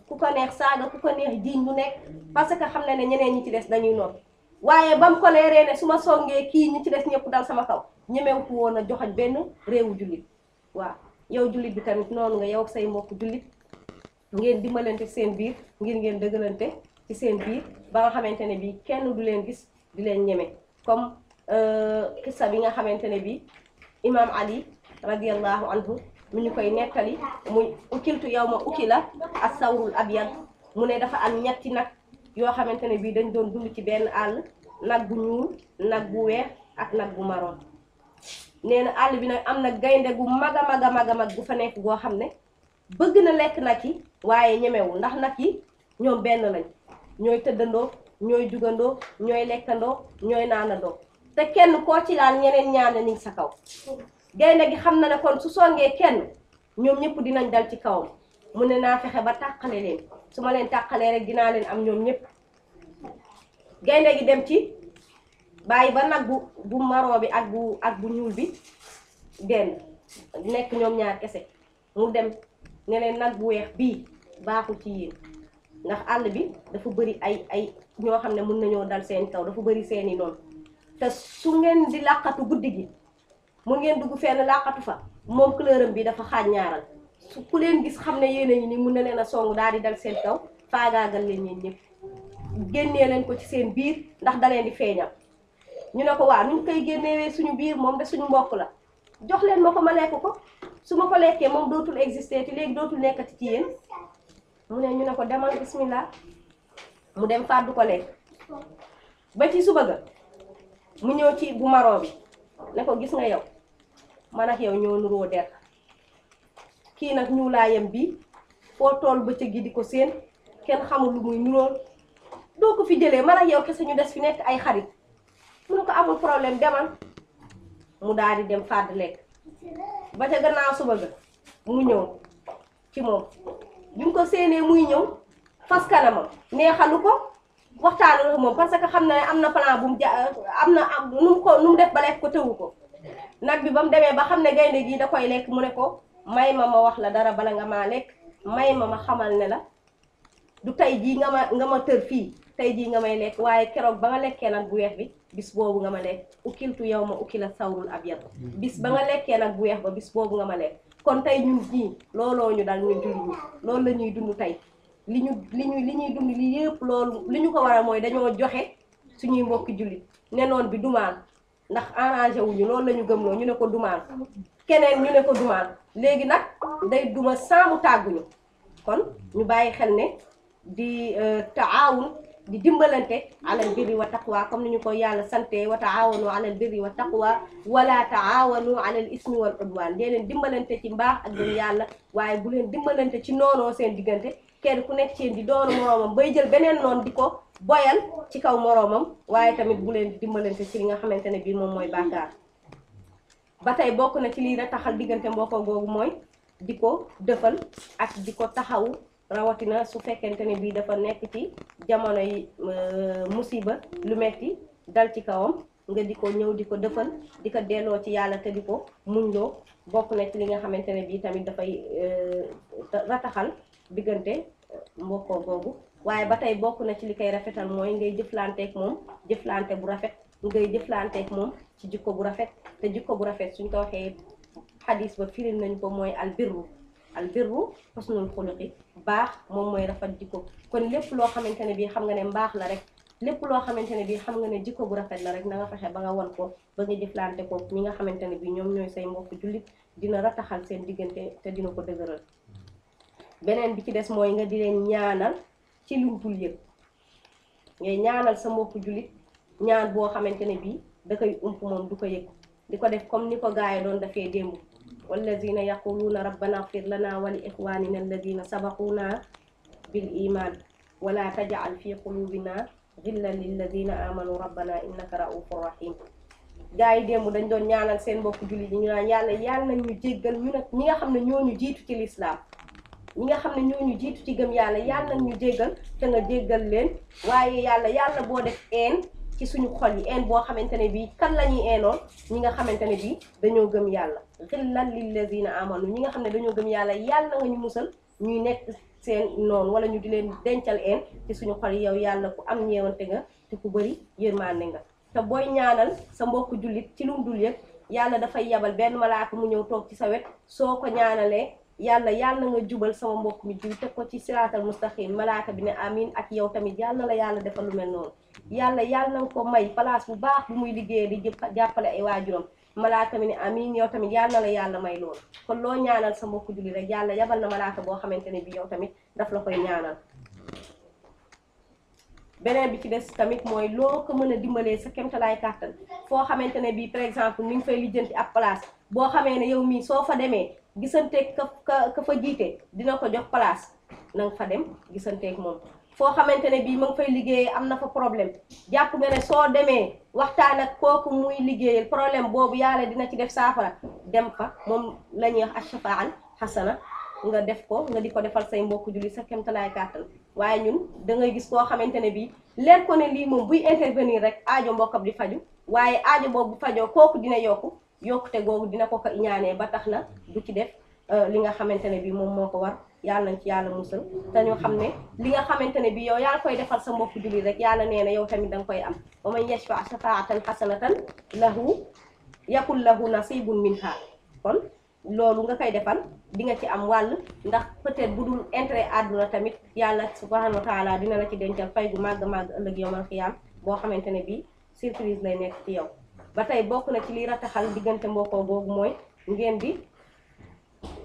ku ko neex saaga ku ko neex jiiñ lu nekk parce que xam na ne ñeneen ñi ci des dañuy noppi waaye ba mu ko leeree ne su ma songee kii ñi ci des ñëpp dal sama kaw ñemewutu woon a joxañ benn réewu jullit waaw yow jullit bi tamit noonu nga yow ak say mbokk jullit ngeen dimbalante ci seen biir ngir ngeen dëggalante ci seen biir ba nga xamante ne bii kenn du leen gis di leen ñeme comme xissa bi nga xamante ne bii imaam Ali radiyallahu anhu mu ñu koy nettali muy ukiltu yow ma ukila as-sawrul abyad mu ne dafa am ñetti nag yoo xamante ne bii dañ doon dund ci benn àll nag bu ñuul nag bu weex ak nag bu maroon nee na àll bi nag am na gaynde gu mag a mag gu fa nekk goo xam ne bëgg na lekk nag yi waaye ñemewul ndax nag yi ñoom benn lañ ñooy tëddandoo ñooy jugandoo ñooy lekkandoo ñooy naanandoo te kenn koo ci laal ñeneen ñaar ni sa kaw gaynde gi xam na ne kon su songee kenn ñoom ñëpp dinañ dal ci kawam mu ne naa fexe ba tàqale leen su ma leen tàqalee rek dinaa leen am ñoom ñëpp gaynde gi dem ci bàyyi ba nag bu maroo bi ak bu ñuul bi dend nekk ñoom ñaar kese mu dem ne leen nag bu weex bii baaxul ci yéen ndax àll bi dafa bëri ay ñoo xam ne mën nañoo dal seen kaw dafa bëri seeni noonu te su ngeen di làqatu guddi gi mun ngeen dugg fenn làqatu fa moom couleuram bi dafa xaaj ñaaral su ku leen gis xam ne yéen a ngi ni mun na leen a song daal di dal seen kaw faagaagal leen ñeen ñëpp génnee leen ko ci seen biir ndax da leen di feeñal ñu ne ko waa nuñ koy génnewee suñu biir moom de suñu mbokk la jox leen ma ko ma lekk ko su ma ko lekkee moom dootul exister te léegi dootul nekkati ci yéen mu ne ñu ne ko demal bismillah mu dem fàddu ko lekk ba ci suba ga mu ñëw ci bu maroo bi ne ko gis nga yow man ak yow ñoo nuroo der kii nag ñuulaayam bi foo tool bëccëg gi di ko seen kenn xamul lu muy nurool doo ko fi jëlee man ak yow kese ñu des fi nekk ay xarit mu ne ko amul problème demal mu daal di dem fàdd lekk ba ca gannaaw suba ga mu ñëw ci moom bi mu ko séenee muy ñëw fas kanamam neexalu ko waxtaanu la moom parce que xam na ne am na plan bu mu am na nu mu def ba lekk ko tëwu ko nag bi ba mu demee ba xam ne gaynde gi da koy lekk mu ne ko may ma wax la dara bala nga maa lekk may ma xamal ne la du tey jii nga ma tër fii tey jii nga may lekk waaye keroog ba nga lekkee nag bu weex bi bis boobu nga ma lekk ukiltu yow ma ukila sawrul abyad bis ba nga lekkee nag bu weex ba bis boobu nga ma lekk kon tey ñun ñii looloo ñu dal ñun jullit ñi loolu la ñuy dund tey li ñuy dund li yëpp loolu li ñu ko waral mooy dañoo joxe suñuy mbokki jullit ne noon bi dumaan ndax arrangé wuñu loolu la ñu gëmloo ñu ne ko dumaan keneen ñu ne ko dumaan léegi nag day duma saamu tàgguñu kon ñu bàyyi xel ne di taawun di dimbalante alal birri wa taqwa comme ni ñu ko yàlla sante wa taawanu alal birri wa taqwa wala taawanu alal ismi wal udwan dee leen dimbalante ci mbaax ak gëm yàlla waaye bu leen dimbalante ci noonoo seen diggante kenn ku nekk ci di doonu moroomam bay jël beneen noon di ko boyal ci kaw moroomam waaye tamit bu leen dimbalante ci li nga xamante ne bii moom mooy bàkkaar ba tey bokk na ci lii rataxal diggante mbokko googu mooy di ko dëfal ak di ko taxawu rawatina su fekkente ne bii dafa nekk ci jamono yi musiba lu metti dal ci kawam nga di ko ñëw di ko dëfal di ko delloo ci yàlla te di ko muñloo bokk na ci li nga xamante ne bii tamit dafay rataxal diggante mbokkoo googu waaye ba tey bokk na ci li koy rafetal mooy ngay jëflanteek moom jëflante bu rafet ngay jëflanteek moom ci jikko bu rafet te jikko bu rafet suñ ko waxee xadis ba firil nañu ko mooy albirru husnul xuluqi baax moom mooy rafet jikko kon lépp loo xamante ne bii xam nga ne mbaax la rek lépp loo xamante ne bii xam nga ne jikko bu rafet la rek na nga fexe ba nga wan ko ba nga jëflante ko ñi nga xamante ne bii ñoom ñooy say mbokk jullit dina rataxal seen diggante te dina ko dëgëral beneen bi ci des mooy nga di leen ñaanal ci luñ dul yëg ngay ñaanal sa mbokk jullit ñaan boo xamante ne bii da koy ump moom du ko yëg di ko def comme ni ko gaay doon dafee démb wallazina yaquluuna rabbana ighfir lana wa li ikhwanina alladina sabaquna bil iman wala taj'al fi qulubina ghillan lilladina amanu rabbana innaka ra'ufur rahim gaay démb dañ doon ñaanal seen mbokk jullit yi ñu naan yàlla nañ ñu jéggal ñu nag ñi nga xam ne ñoo ñu jiitu ci lislaam ñi nga xam ne ñoo ñu jiitu ci gëm yàlla nañ ñu jéggal te nga jéggal leen waaye yàlla boo def ci suñu xol yi boo xamante ne bii kan la ñuy eenoon ñi nga xamante ne bii dañoo gëm yàlla xillan lillazina amanu ñi nga xam ne dañoo gëm yàlla nga ñu musal ñuy nekk seen noonu wala ñu di leen dencal ci suñu xol yi yow yàlla ku am ñeewante nga te ku bëri yërmande nga te booy ñaanal sa mbokku jullit ci lu mu dul yëg yàlla dafay yabal benn malaaka mu ñëw toog ci sa wet soo ko ñaanalee yàlla nga jubal sama mbokk mi jullit teg ko ci siraatal mustaqim malaaka bi ne amin ak yow tamit yàlla la yàlla defal lu mel noonu yàlla nga ko may place bu baax bu muy liggéeyee di jàppale ay waajuram malaaka mi ne amin yow tamit yàlla la yàlla may loolu kon loo ñaanal sa mbokku jullit rek yàlla yabal na malaaka boo xamante ne bi yow tamit daf la koy ñaanal beneen bi ci des tamit mooy loo ko mën a dimbalee sa kemtalaay kàttan foo xamante ne bii par exemple ni nga fay lijjanti ab place boo xamee ne yow mii soo fa demee gisanteeg ka fa jiite dina ko jox place na nga fa dem gisanteeg moom foo xamante ne bii ma nga fay liggéeyee am na fa problème jàpp nga ne soo demee waxtaan ak kooku muy liggéeyal problème boobu yàlla dina ci def saafara dem fa moom la ñuy wax ash-shafaa hasana nga def ko nga di ko defal say mbokku julli sa kemtalaay kàttan waaye ñun da ngay gis koo xamante ne bii leer ko ne lii moom buy intervenir rek aajo mbokkam di faju waaye aajo boobu bu fajoo kooku dina yokkute googu dina ko ñaanee ba tax na du ci def li nga xamante ne bii moom moo ko war yàlla nañ ci yàlla musal te ñu xam ne li nga xamante ne bii yow yaa ngi koy defal sa mbokku julli rek yàlla nee na yow tamit da nga koy am wa man yashfa shafaatan hasanatan yakun lahu nasibun minha kon loolu nga koy defal di nga ci am wàll ndax peut-être bu dul intérêt àdduna tamit yàlla subhanahu wa taala dina la ci dencal fay gu màgg ëllëg yawmal xiyaam boo xamante ne bii surprise lay nekk ci yow ba tey bokk na ci li rataxal diggante mbokkoo googu mooy ngeen di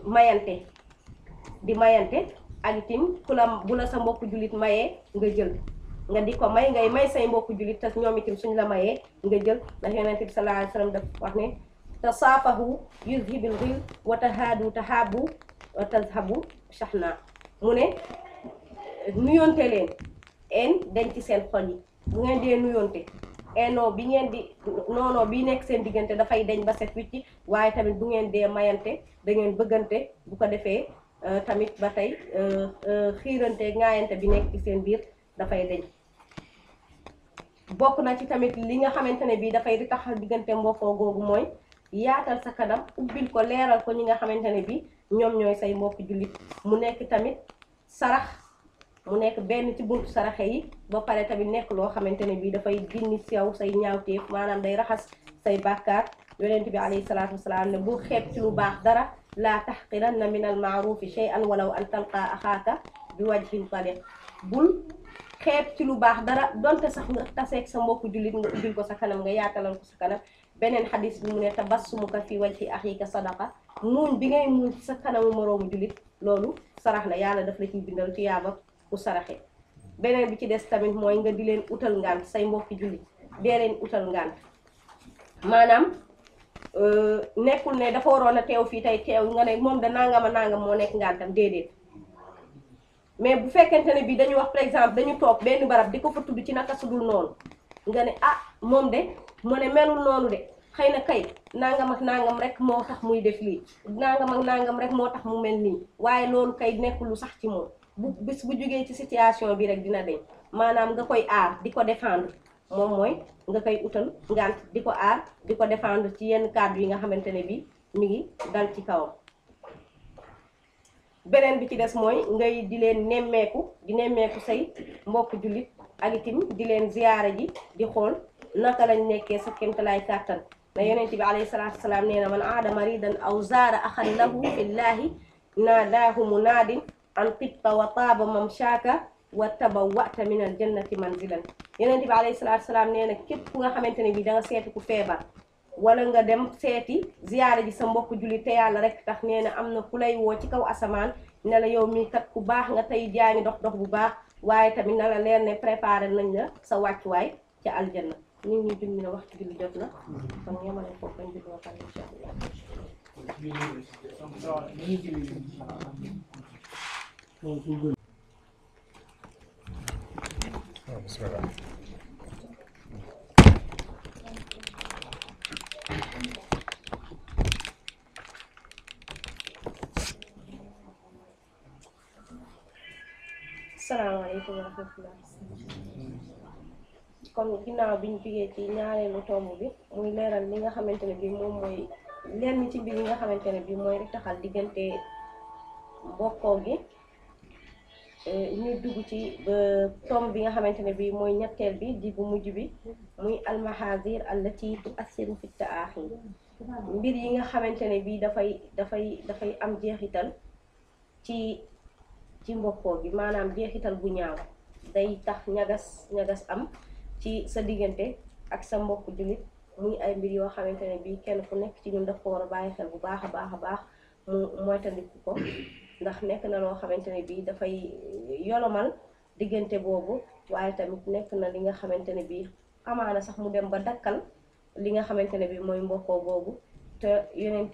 mayante ak itam bu la sa mbokku jullit mayee nga jël nga di ko may ngay may say mbokku jullit te ñoom itam suñ la mayee nga jël ndax yonent bi sallallahu alayhi wa sallam daf wax ne tasaafahu yuzhibil ghil wa tahaadu tahabu wa tazhabu shahna mu ne nuyonte leen en denc seen xol yi bu ngeen dee nuyonte eno bi ngeen di noonoo bi nekk seen diggante dafay deñ ba set wicci waaye tamit bu ngeen dee mayante da ngeen bëggante bu ko defee tamit ba tey xiirante ŋaayante bi nekk ci seen biir dafay deñ bokk na ci tamit li nga xamante ne bii dafay di taxal diggante mbokkoo googu mooy yaatal sa kanam ubbil ko leeral ko ñi nga xamante ne bii ñoom ñooy say mbokki jullit mu nekk tamit sarax mu nekk benn ci buntu saraxe yi ba pare tamit nekk loo xamante ne bii dafay dindi sew say ñaawteef maanaam day raxas say bàkkaar yonent bi alayhi salaatu wasalaam ne bul xeeb ci lu baax dara laa taxqiranna min al maarufi shay'an walaw an talqa axaaka bi wajhin taliq bul xeeb ci lu baax dara donte sax nga taseeg sa mbokku jullit nga ubbil ko sa kanam nga yaatalal ko sa kanam beneen xadis bi mu ne tabassumuka fi wajhi axiika sadaqa muuñ bi ngay muuñ ci sa kanamu moroomu jullit loolu sarax la yàlla daf la ciy bindal tuyaaba ku saraxe beneen bi ci des tamit mooy nga di leen utal ngant say mbokki jullit dee leen utal ngant maanaam nekkul ne dafa waroon a teew fii tey teew nga ne moom da nangama nangam moo nekk ngantam déedéet mais bu fekkente ne bii dañu wax par exemple dañu toog benn barab di ko fa tudd ci naka sudul noonu nga ne ah moom de mu ne melul noonu de xëy na kay nangam ak nangam rek moo tax muy def lii nangam ak nangam rek moo tax mu mel nii waaye loolu kay nekkul lu sax ci moom bu bis bu jógee ci situation bi rek dina deñ maanaam nga koy aar di ko défendre moom mooy nga koy utal ngant di ko aar di ko défendre ci yenn kàddu yi nga xamante ne bi mi ngi dal ci kawam beneen bi ci des mooy ngay di leen nemmeeku say mbokk jullit ak itam di leen ziyaara ji di xool naka lañ nekkee sa kéemtalaay kàttan na yonent bi alayhi salaatu wasalaam nee na man aada maridan aw zaara axan lahu fillahi naadaahu munaadin an tibta wa taaba mamshaaka wa tabawwa'ta min al jannati manzilan yonent bi alayhi salaatu wasalaam nee na képp ku nga xamante ne bi da nga seeti ku feebar wala nga dem seeti ziyaara ji sa mbokk jullit te yàlla rek tax nee na am na ku lay woo ci kaw asamaan ne la yow mii kat ku baax nga tey jaa ngi dox bu baax waaye tamit na la leer ne préparé nañ la sa wàccuwaay ca aljanna nit ñi julli na waxtu julli jot na kon yemale foofu lañ julli waxal insha Allah bismillah asalaamaaleykum wa rahmatullah kon ginnaaw bi ñu jógee ci ñaareelu tomb bi muy leeral li nga xamante ne bi moom mooy lenn ci mbir yi nga xamante ne bi mooy taxal diggante mbokkoo gi ñu dugg ci tomb bi nga xamante ne bi mooy ñetteel bi di bu mujj bi muy almahazir allati tuassiru fi taaxi mbir yi nga xamante ne bi dafay am jeexital ci mbokkoo gi maanaam jeexital bu ñaaw day tax ñagas am ci sa diggante ak sa mbokk jullit muy ay mbir yoo xamante ne bii kenn ku nekk ci ñun daf ko war a bàyyi xel bu baax a baax mu moytandiku ko ndax nekk na loo xamante ne bii dafay yolomal diggante boobu waaye tamit nekk na li nga xamante ne bii amaana sax mu dem ba dakkal li nga xamante ne bii mooy mbokkoo boobu te yonent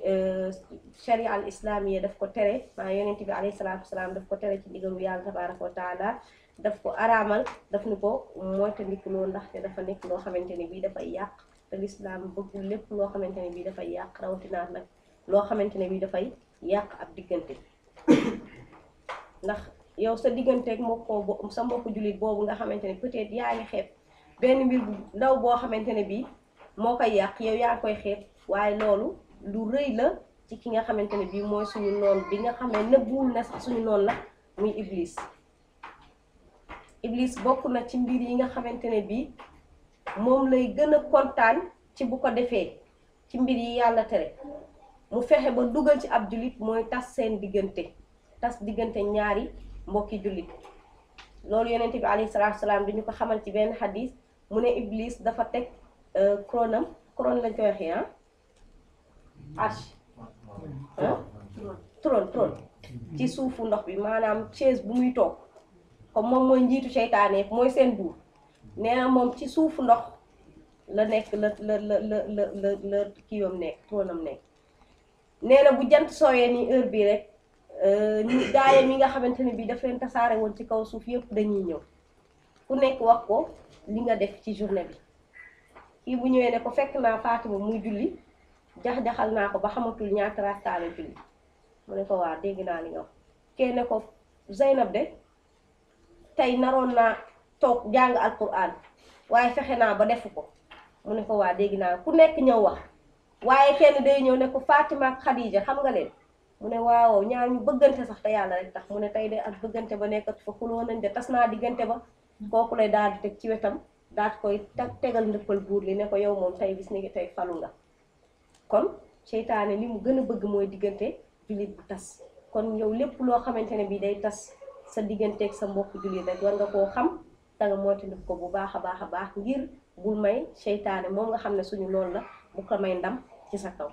sharia al islamiyya daf ko tere maa yonent bi alayhi salaatu wasalaam daf ko tere ci ndigalu yàlla tabaraka wa taala daf ko araamal daf ni ko moytandiku loo ndaxte dafa nekk loo xamante ne bii dafay yàq te lislaam bëggul lépp loo xamante ne bii dafay yàq rawatinaat nag loo xamante ne bii dafay yàq ab diggante ndax yow sa digganteeg mbokkoo sa mbokku jullit boobu nga xamante ne peut-être yaa ngi xeeb benn mbir bu ndaw boo xamante ne bii moo koy yàq yow yaa ngi koy xeeb waaye loolu lu rëy la ci ki nga xamante ne bii mooy suñu noon bi nga xamee nëbbuwul na sax suñu noon la muy iblis bokk na ci mbir yi nga xamante ne bii moom lay gën a kontaan ci bu ko defee ci mbir yi yàlla tere mu fexe ba dugal ci ab jullit mooy tas seen diggante tas diggante ñaari mbokki jullit loolu yonent bi alayhi salaatu salaam dañu ko xamal ci benn xadis mu ne iblis dafa teg kronam couronne lañ koy waxee arche trône ci suufu ndox bi maanaam chaise bu muy toog comme moom mooy njiitu seytaane mooy seen buur nee na moom ci suufu ndox la nekk la kiiwam nekk trônam nekk nee na bu jant sooyee ni heure bi rek ñu gaayam yi nga xamante ne bii daf leen tasaare woon ci kaw suuf yëpp dañuy ñëw ku nekk wax ko li nga def ci journée bi kii bu ñëwee ne ko fekk naa Fatima muy julli jax-jaxal naa ko ba xamatul ñaata rakkaa la julli mu ne ko waa dégg naa li nga wax kee ne ko Zeynab de tey naroon naa toog jàng alquran waaye fexe naa ba defu ko mu ne ko waa dégg naa ku nekk ñëw wax waaye kenn day ñëw ne ko Fatima ak Khadija xam nga leen mu ne waaw ñaar ñu bëggante sax te yàlla rek tax mu ne tey de ak bëggante ba nekkat fa xuloo nañ de tas naa diggante ba kooku lay daal di teg ci wetam daal koy tegal ndëppal buur li ne ko yow moom tey bis ni ngi tey falu nga kon seytaane li mu gën a bëgg mooy diggante jullit bu tas kon yow lépp loo xamante ne bii day tas sa digganteeg sa mbokk jullit rek war nga koo xam te nga moytandiku ko bu baax a baax ngir bul may seytaane moom nga xam ne suñu noonu la bu ko may ndam ci sa kaw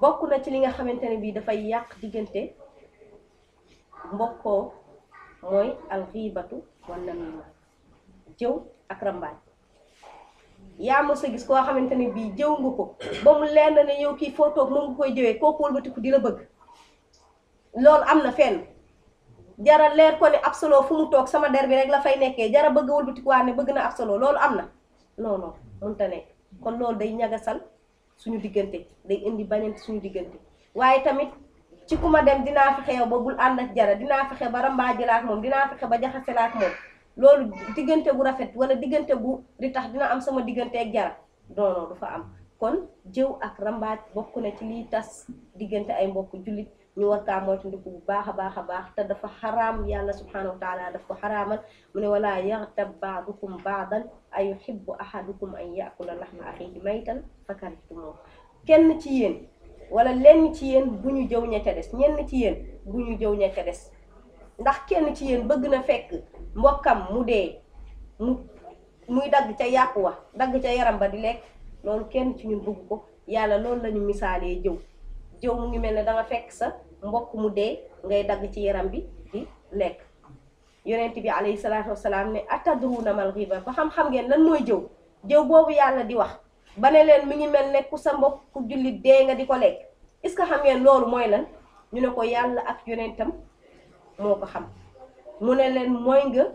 bokk na ci li nga xamante ne bii dafay yàq diggante mbokkoo mooy alxiibatu wan namima jëw ak rambaaj yaa mës a gis koo xamante ne bii jëw nga ko ba mu leer na ne yow kii foo toog moom nga koy jëwee kooku wëlbatiku di la bëgg loolu am na fenn jara leer ko ne ab solo fu mu toog sama der bi rek la fay nekkee jara bëgg wëlbatiku waa ne bëgg na ab solo loolu am na non mënta nekk kon loolu day ñagasal suñu diggante day indi bañante suñu diggante waaye tamit ci ku ma dem dinaa fexe yow ba bul ànd ak jara dinaa fexe ba rambaaje la ak moom dinaa fexe ba jaxase la ak moom loolu diggante bu rafet wala diggante bu di tax dina am sama diggante ak jara non du fa am kon jëw ak rambaaj bokk na ci liy tas diggante ay mbokk jullit ñu war kaa moytandiku bu baax a baax te dafa xaraam yàlla subhanahu wa taala daf ko xaraamal mu ne wala yaxtab baadukum baadan ay yuhibbu ahadukum an yakula lahma axiihi maytan fakarihtumoo kenn ci yéen wala lenn ci yéen bu ñu jëw ña ca des ñenn ci yéen bu ñu jëw ña ca des ndax kenn ci yéen bëgg na fekk mbokkam mu dee muy dagg ca yàpp wa dagg ca yaram ba di lekk loolu kenn ci ñun bëgg ko yàlla loolu lañu misaalee jëw mu ngi mel ne danga fekk sa mbokk mu dee ngay dagg ci yaram bi di lekk yonent bi alayhi salaatu wasalaam ne atadruuna mal ghiiba ba xam-xam ngeen lan mooy jëw boobu yàlla di wax ba ne leen mi ngi mel ne ku sa mbokk ku jullit dee nga di ko lekk est-ce que xam ngeen loolu mooy lan ñu ne ko yàlla ak yonentam moo ko xam mu ne leen mooy nga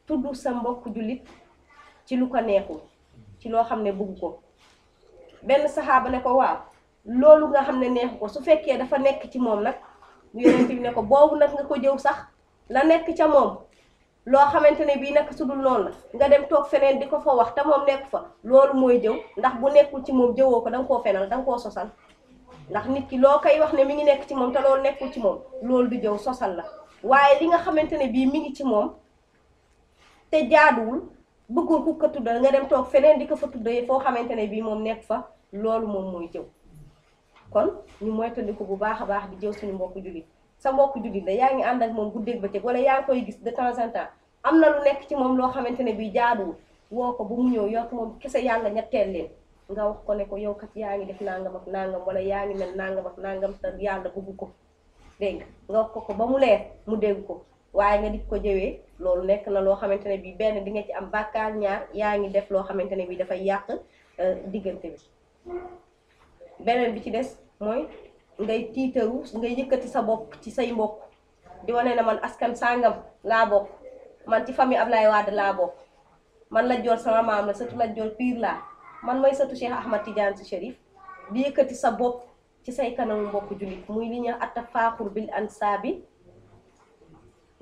tudd sa mbokk jullit ci lu ko neexul ci loo xam ne bëgg ko benn saxaaba ne ko waaw loolu nga xam ne neexu ko su fekkee dafa nekk ci moom nag yonent bi ne ko boobu nag nga ko jëw sax la nekk ca moom loo xamante ne bii nag su dul noonu la nga dem toog feneen di ko fa wax te moom nekk fa loolu mooy jëw ndax bu nekkul ci moom jëwoo ko danga koo fenal danga koo sosal ndax nit ki loo koy wax ne mi ngi nekk ci moom te loolu nekkul ci moom loolu du jëw sosal la waaye li nga xamante ne bii mi ngi ci moom te jaaduwul bëggul ku ko tuddal nga dem toog feneen di ko fa tuddee foo xamante ne bii moom nekk fa loolu moom mooy jëw kon ñu moytandiku bu baax a baax di jëw suñu mbokku jullit sa mbokku jullit la yaa ngi ànd ak moom guddeeg bëccëg wala yaa ngi koy gis de temps en temps am na lu nekk ci moom loo xamante ne bii jaaduwul woo ko ba mu ñëw yor moom kese yàlla ñetteel leen nga wax ko ne ko yow kat yaa ngi def nangam ak nangam wala yaa ngi mel nangam ak nangam te yàlla bëgg ko dégg nga wax ko ba mu leer mu dégg ko waaye nga di ko jëwee loolu nekk na loo xamante ne bii benn di nga ci am bàkkaar ñaar yaa ngi def loo xamante ne bii dafay yàq diggante bi beneen bi ci des mooy ngay tiitaru ngay yëkkati sa bopp ci say mbokk di wane ne man askan sàngam laa bokk man ci famille Ablaye Wade laa bokk man la joor sama maam la sëtu la joor piir laa man mooy sëtu Cheikh Ahmad Tidiane Sy Chérif di yëkkati sa bopp ci say kanamu mbokk jullit muy li ñu attafaaxur bil ansaabi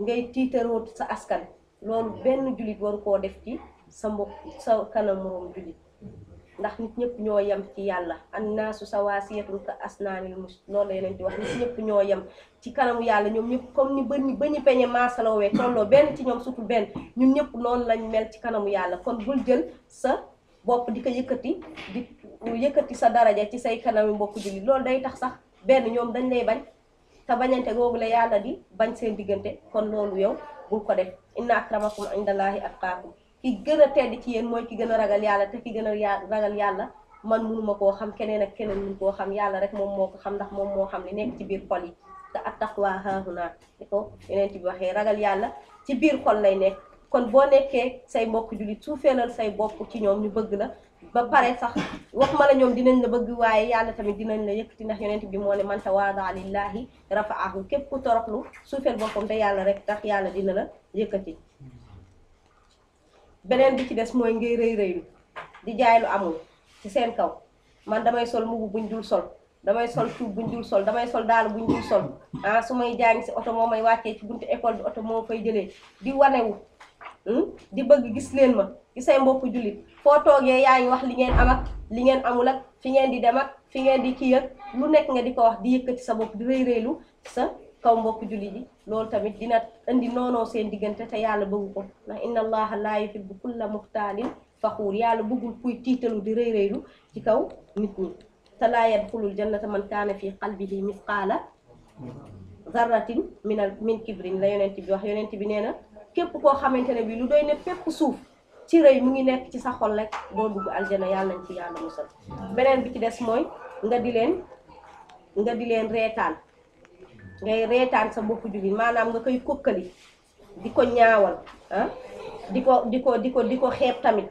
ngay tiitaroo sa askan loolu benn jullit waru koo def ci sa mbokk sa kanamu moroom jullit ndax nit ñëpp ñoo yem ci yàlla annaasu sawaasiyatun ka asnaanil mus loolu la yeneen di wax nit ñëpp ñoo yem ci kanamu yàlla ñoom ñëpp comme ni ba ñu peñe maasaloowee tolloo benn ci ñoom surtout benn ñun ñëpp noonu lañ mel ci kanamu yàlla kon bul jël sa bopp di ko yëkkati di yëkkati sa daraja ci say kanamu mbokku jullit loolu day tax sax benn ñoom dañ lay bañ te bañante googu la yàlla di bañ seen diggante kon loolu yow bul ko def inna akramakum indallaahi atqaakum ki gën a tedd ci yéen mooy ki gën a ragal yàlla te ki gën a ragal yàlla man mënuma koo xam keneen ak keneen mënu koo xam yàlla rek moom moo ko xam ndax moom moo xam li nekk ci biir xol yi te attaqwa haahuna ni ko yeneen bi waxee ragal yàlla ci biir xol lay nekk kon boo nekkee say mbokk jullit suufeelal say bopp ci ñoom ñu bëgg la ba pare sax wax ma la ñoom dinañ la bëgg waaye yàlla tamit dinañ la yëkkati ndax yonent bi moo ne man tawaada lillahi rafa'ahu képp ku toroxlu suufeel boppam te yàlla rek tax yàlla dina la yëkkati. beneen bi ci des mooy ngay rëy rëylu di jaay lu amul ci seen kaw man damay sol mbubu buñ dul sol damay sol cuub buñ dul sol damay sol daal buñ dul sol su may jàngi si oto moo may wàccee ci buntu école bi oto moo fay jëlee di wanewu di bëgg gis leen ma ci say mbokku jullit foo toogee yaa ngi wax li ngeen am ak li ngeen amul ak fi ngeen di dem ak fi ngeen di kii ak lu nekk nga di ko wax di yëkkati sa bopp di rëy rëylu sa kaw mbokku jullit yi loolu tamit dina indi noonoo seen diggante te yàlla bëggu ko ndax inna allaha laa yuhibbu kulla muxtaalin faxuur yàlla bëggul kuy tiitalu di rëy rëylu ci kaw nit ñi te laa yadxulul jannata man kaana fi qalbihi misqaala zarratin min kibrin la yonent bi wax yonent bi nee na képp koo xamante ne bi lu doy ne fépp suuf ci rëy mu ngi nekk ci sa xol rek doo dugg aljana yàlla nañ ci yàlla musal beneen bi ci des mooy nga di leen reetaan ngay reetaan sa mbokku jullit maanaam nga koy kokkali di ko ñaawal di ko xeeb tamit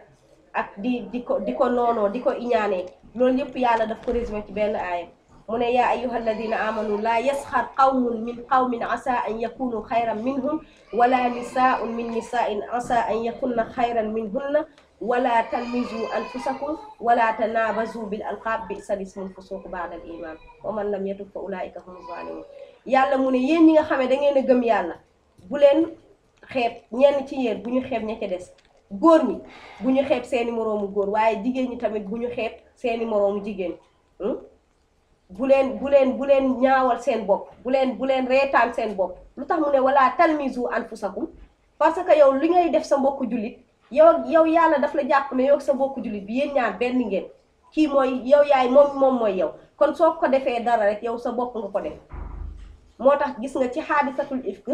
ak di ko noonoo di ko iñaanee loolu yëpp yàlla daf ko résumé ci benn aaya mu ne yaa ayyuha alladina amanu laa yasxar qawmun min qawmin asa an yakunu xayran minhum wala nisaun min nisain asa an yakunna xayran minhunna wala talmizu anfusakum wala tanabazu bil alqab bi'sa lismul fusuq ba'da al iman wa man lam yatub fa ulaika hum zalimun yàlla mu ne yéen ñi nga xam ne da ngeen a gëm yàlla bu leen xeeb ñenn ci yéen bu ñu xeeb ña ca des góor ñi bu ñu xeeb seeni moroomu góor waaye jigéen ñi tamit bu ñu xeeb seeni moroomu jigéen bu leen ñaawal seen bopp bu leen reetaan seen bopp lu tax mu ne wala talmizu anfusakum parce que yow li ngay def sa mbokku jullit yow yàlla daf la jàpp ne yow sa mbokku jullit bi yéen ñaar benn ngeen kii mooy yow yaay moom mooy yow kon soo ko defee dara rek yow sa bopp nga ko def moo tax gis nga ci xaadisatul ifk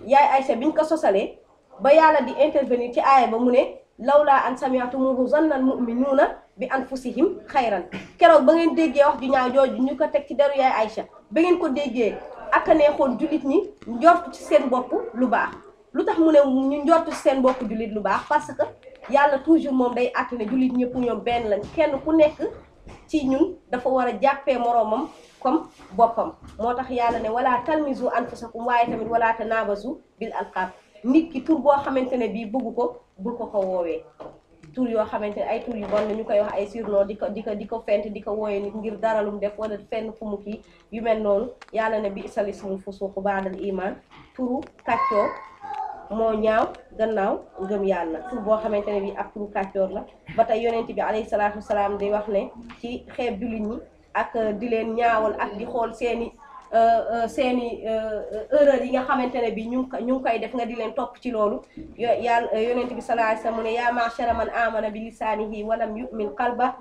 yaay Aysa biñ ko sosalee ba yàlla di intervenir ci aaya ba mu ne lawlaa an sami'tumuhu zanna al-mu'minuuna bi anfusihim xayran keroog ba ngeen déggee wax ju ñaaw jooju ñu ko teg ci deru yaay Aysa ba ngeen ko déggee ak a neexoon jullit ñi njort ci seen bopp lu baax lu tax mu ne ñu njort ci seen bopp jullit lu baax parce que yàlla toujours moom day àtt ne jullit ñëpp ñoom benn lañ kenn ku nekk ci ñun dafa war a jàppee moroomam comme boppam moo tax yàlla ne wala talmizu anfusakum waaye tamit wala tanabazu bil alqab nit ki tur boo xamante ne bii bëgg ko bul ko woowee tur yoo xamante ne ay tur yu bon la ñu koy wax ay surnom di ko fent di ko wooyee nit ngir dara lu mu def wala fenn fu mu kii yu mel noonu yàlla ne bi isal ismul fusuq ba'dal iman turu kàccoor moo ñaaw gannaaw ngëm yàlla tur boo xamante ne bii ab turu kàccoor la ba tey yonent bi alayhi salaatu wasalaam di wax ne ci xeeb jullit ñi ak di leen ñaawal ak di xool seeni erreur yi nga xamante ne bi ñu ngi koy def nga di leen topp ci loolu yàlla yonent bi sallallahu alayhi wasallam mu ne yaa ma'shara man amana bi lisaanihi walam yu'min qalba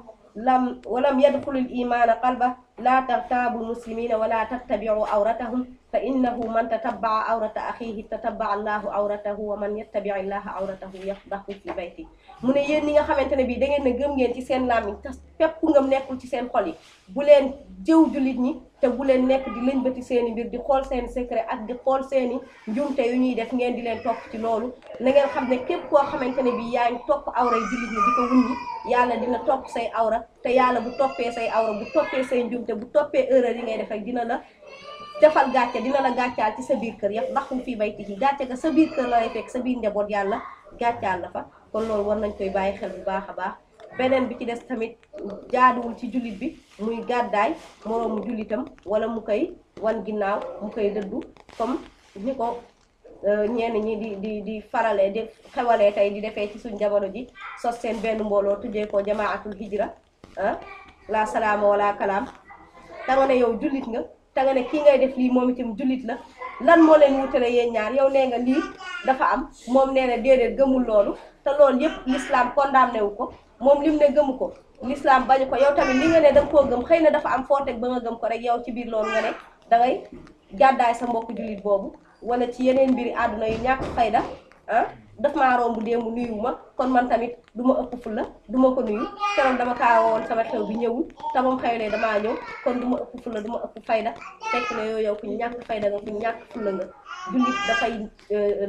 walam yadxulul imaana qalba laa taghtaabul muslimina wala tattabi'u awratahum fa innahu man tatabba'a awrata akhihi tatabba'a allahu awratahu wa man yattabi'i allaha awratahu yafdahu fi bayti mu ne yéen ñi nga xamante ne bii da ngeen ne gëm ngeen ci seen làmmiñ te fépp ngëm nekkul ci seen xol yi bu leen jëw jullit ñi te bu leen nekk di lëñbati seeni mbir di xool seen secret ak di xool seeni njuumte yu ñuy def ngeen di leen topp ci loolu na ngeen xam ne képp koo xamante ne bii yaa ngi topp awra yi jullit ñi di ko wuññi yàlla dina topp say awra te yàlla bu toppee say awra bu toppee say njuumte bu toppee erreur yi ngay def rek dina la defal gàcce dina la gàccaal ci sa biir kër yëpp ndaxum fii baytihi gàcce ga sa biir kër la lay fekk sa biir njaboot yàlla gàccaal la fa kon loolu war nañ koy bàyyi xel bu baax a baax beneen bi ci des tamit jaaduwul ci jullit bi muy gàddaay moroomu jullitam wala mu koy wan ginnaaw mu koy dëddu comme ni ko ñenn ñi di faralee di xewalee tey di defee ci suñ jamono ji sos seen benn mbooloo tuddee ko jamaatul hijra la salaama wala kalaam ta nga ne yow jullit nga te nga ne kii ngay def lii moom itam jullit la lan moo leen wutale yéen ñaar yow nee nga lii dafa am moom nee na déedéet gëmul loolu te loolu yëpp l'islam condamné wu ko moom lim ne gëmu ko l'islam bañu ko yow tamit li nga ne danga koo gëm xëy na dafa am foo teg ba nga gëm ko rek yow ci biir loolu nga ne dangay gàddaay sa mbokku jullit boobu wala ci yeneen mbiri àdduna yu ñàkk fayda daf maa romb démb nuyu ma kon man tamit du ma ëpp fulla du ma ko nuyu keroog dama kaa woon sama xew bi ñëwul te moom xewlee damaa ñëw kon du ma ëpp fulla du ma ëpp fayda fekk na yow ku ñàkk fayda nga ku ñàkk fulla nga jullit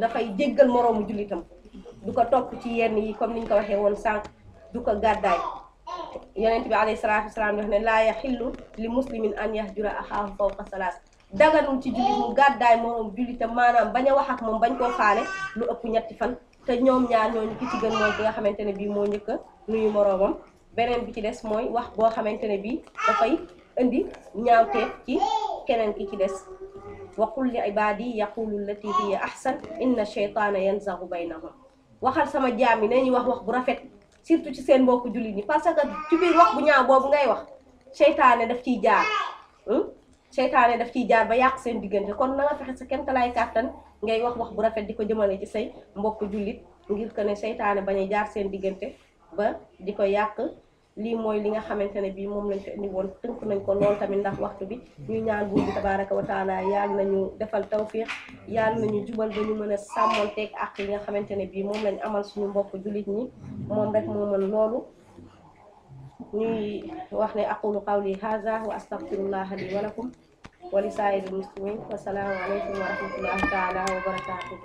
dafay jéggal moroomu jullitam du ko topp ci yenn yi comme niñ ko waxee woon sànq du ko gàddaay yonent bi alayhi salaatu wasalaam wax ne laa yaxillu li muslimin an yahjura axaahu fawqa salaas daganul ci jullit mu gàddaay moroom jullitam maanaam bañ a wax ak moom bañ koo faale lu ëpp ñetti fan te ñoom ñaar ñooñu ki ci gën mooy bi nga xamante ne bii moo njëkk a nuyu moroomam beneen bi ci des mooy wax boo xamante ne bii dafay indi ñaawteef ci keneen ki ci des wa qul li ibaadi yaqulu allati hiya ahsan inna sheytaana yanzagu baynahum waxal sama jaam yi nañuy wax bu rafet surtout ci seen mbokku jullit ñi parce que ci biir wax bu ñaaw boobu ngay wax seytaane daf ciy jaar seytaane daf ciy jaar ba yàq seen diggante kon na nga fexe sa kemtalaay kàttan ngay wax bu rafet di ko jëmale ci say mbokku jullit ngir que ne seytaane bañ a jaar seen diggante ba di ko yàq lii mooy li nga xamante ne bii moom lañ ko indi woon tënk nañ ko lool tamit ndax waxtu bi ñu ñaan buur bi tabaraka wa taala yàlla nañu defal tawfiq yàlla nañu jubal ba ñu mën a sàmmonteeg ak yi nga xamante ne bii moom lañ amal suñu mbokk jullit ñi moom rek moo mën loolu ñuy wax ne aqulu qawli hadha wa astaghfirullah li wa lakum wa li saa'iril muslimin wa salaamu alaykum wa rahmatullahi taala wa barakatuh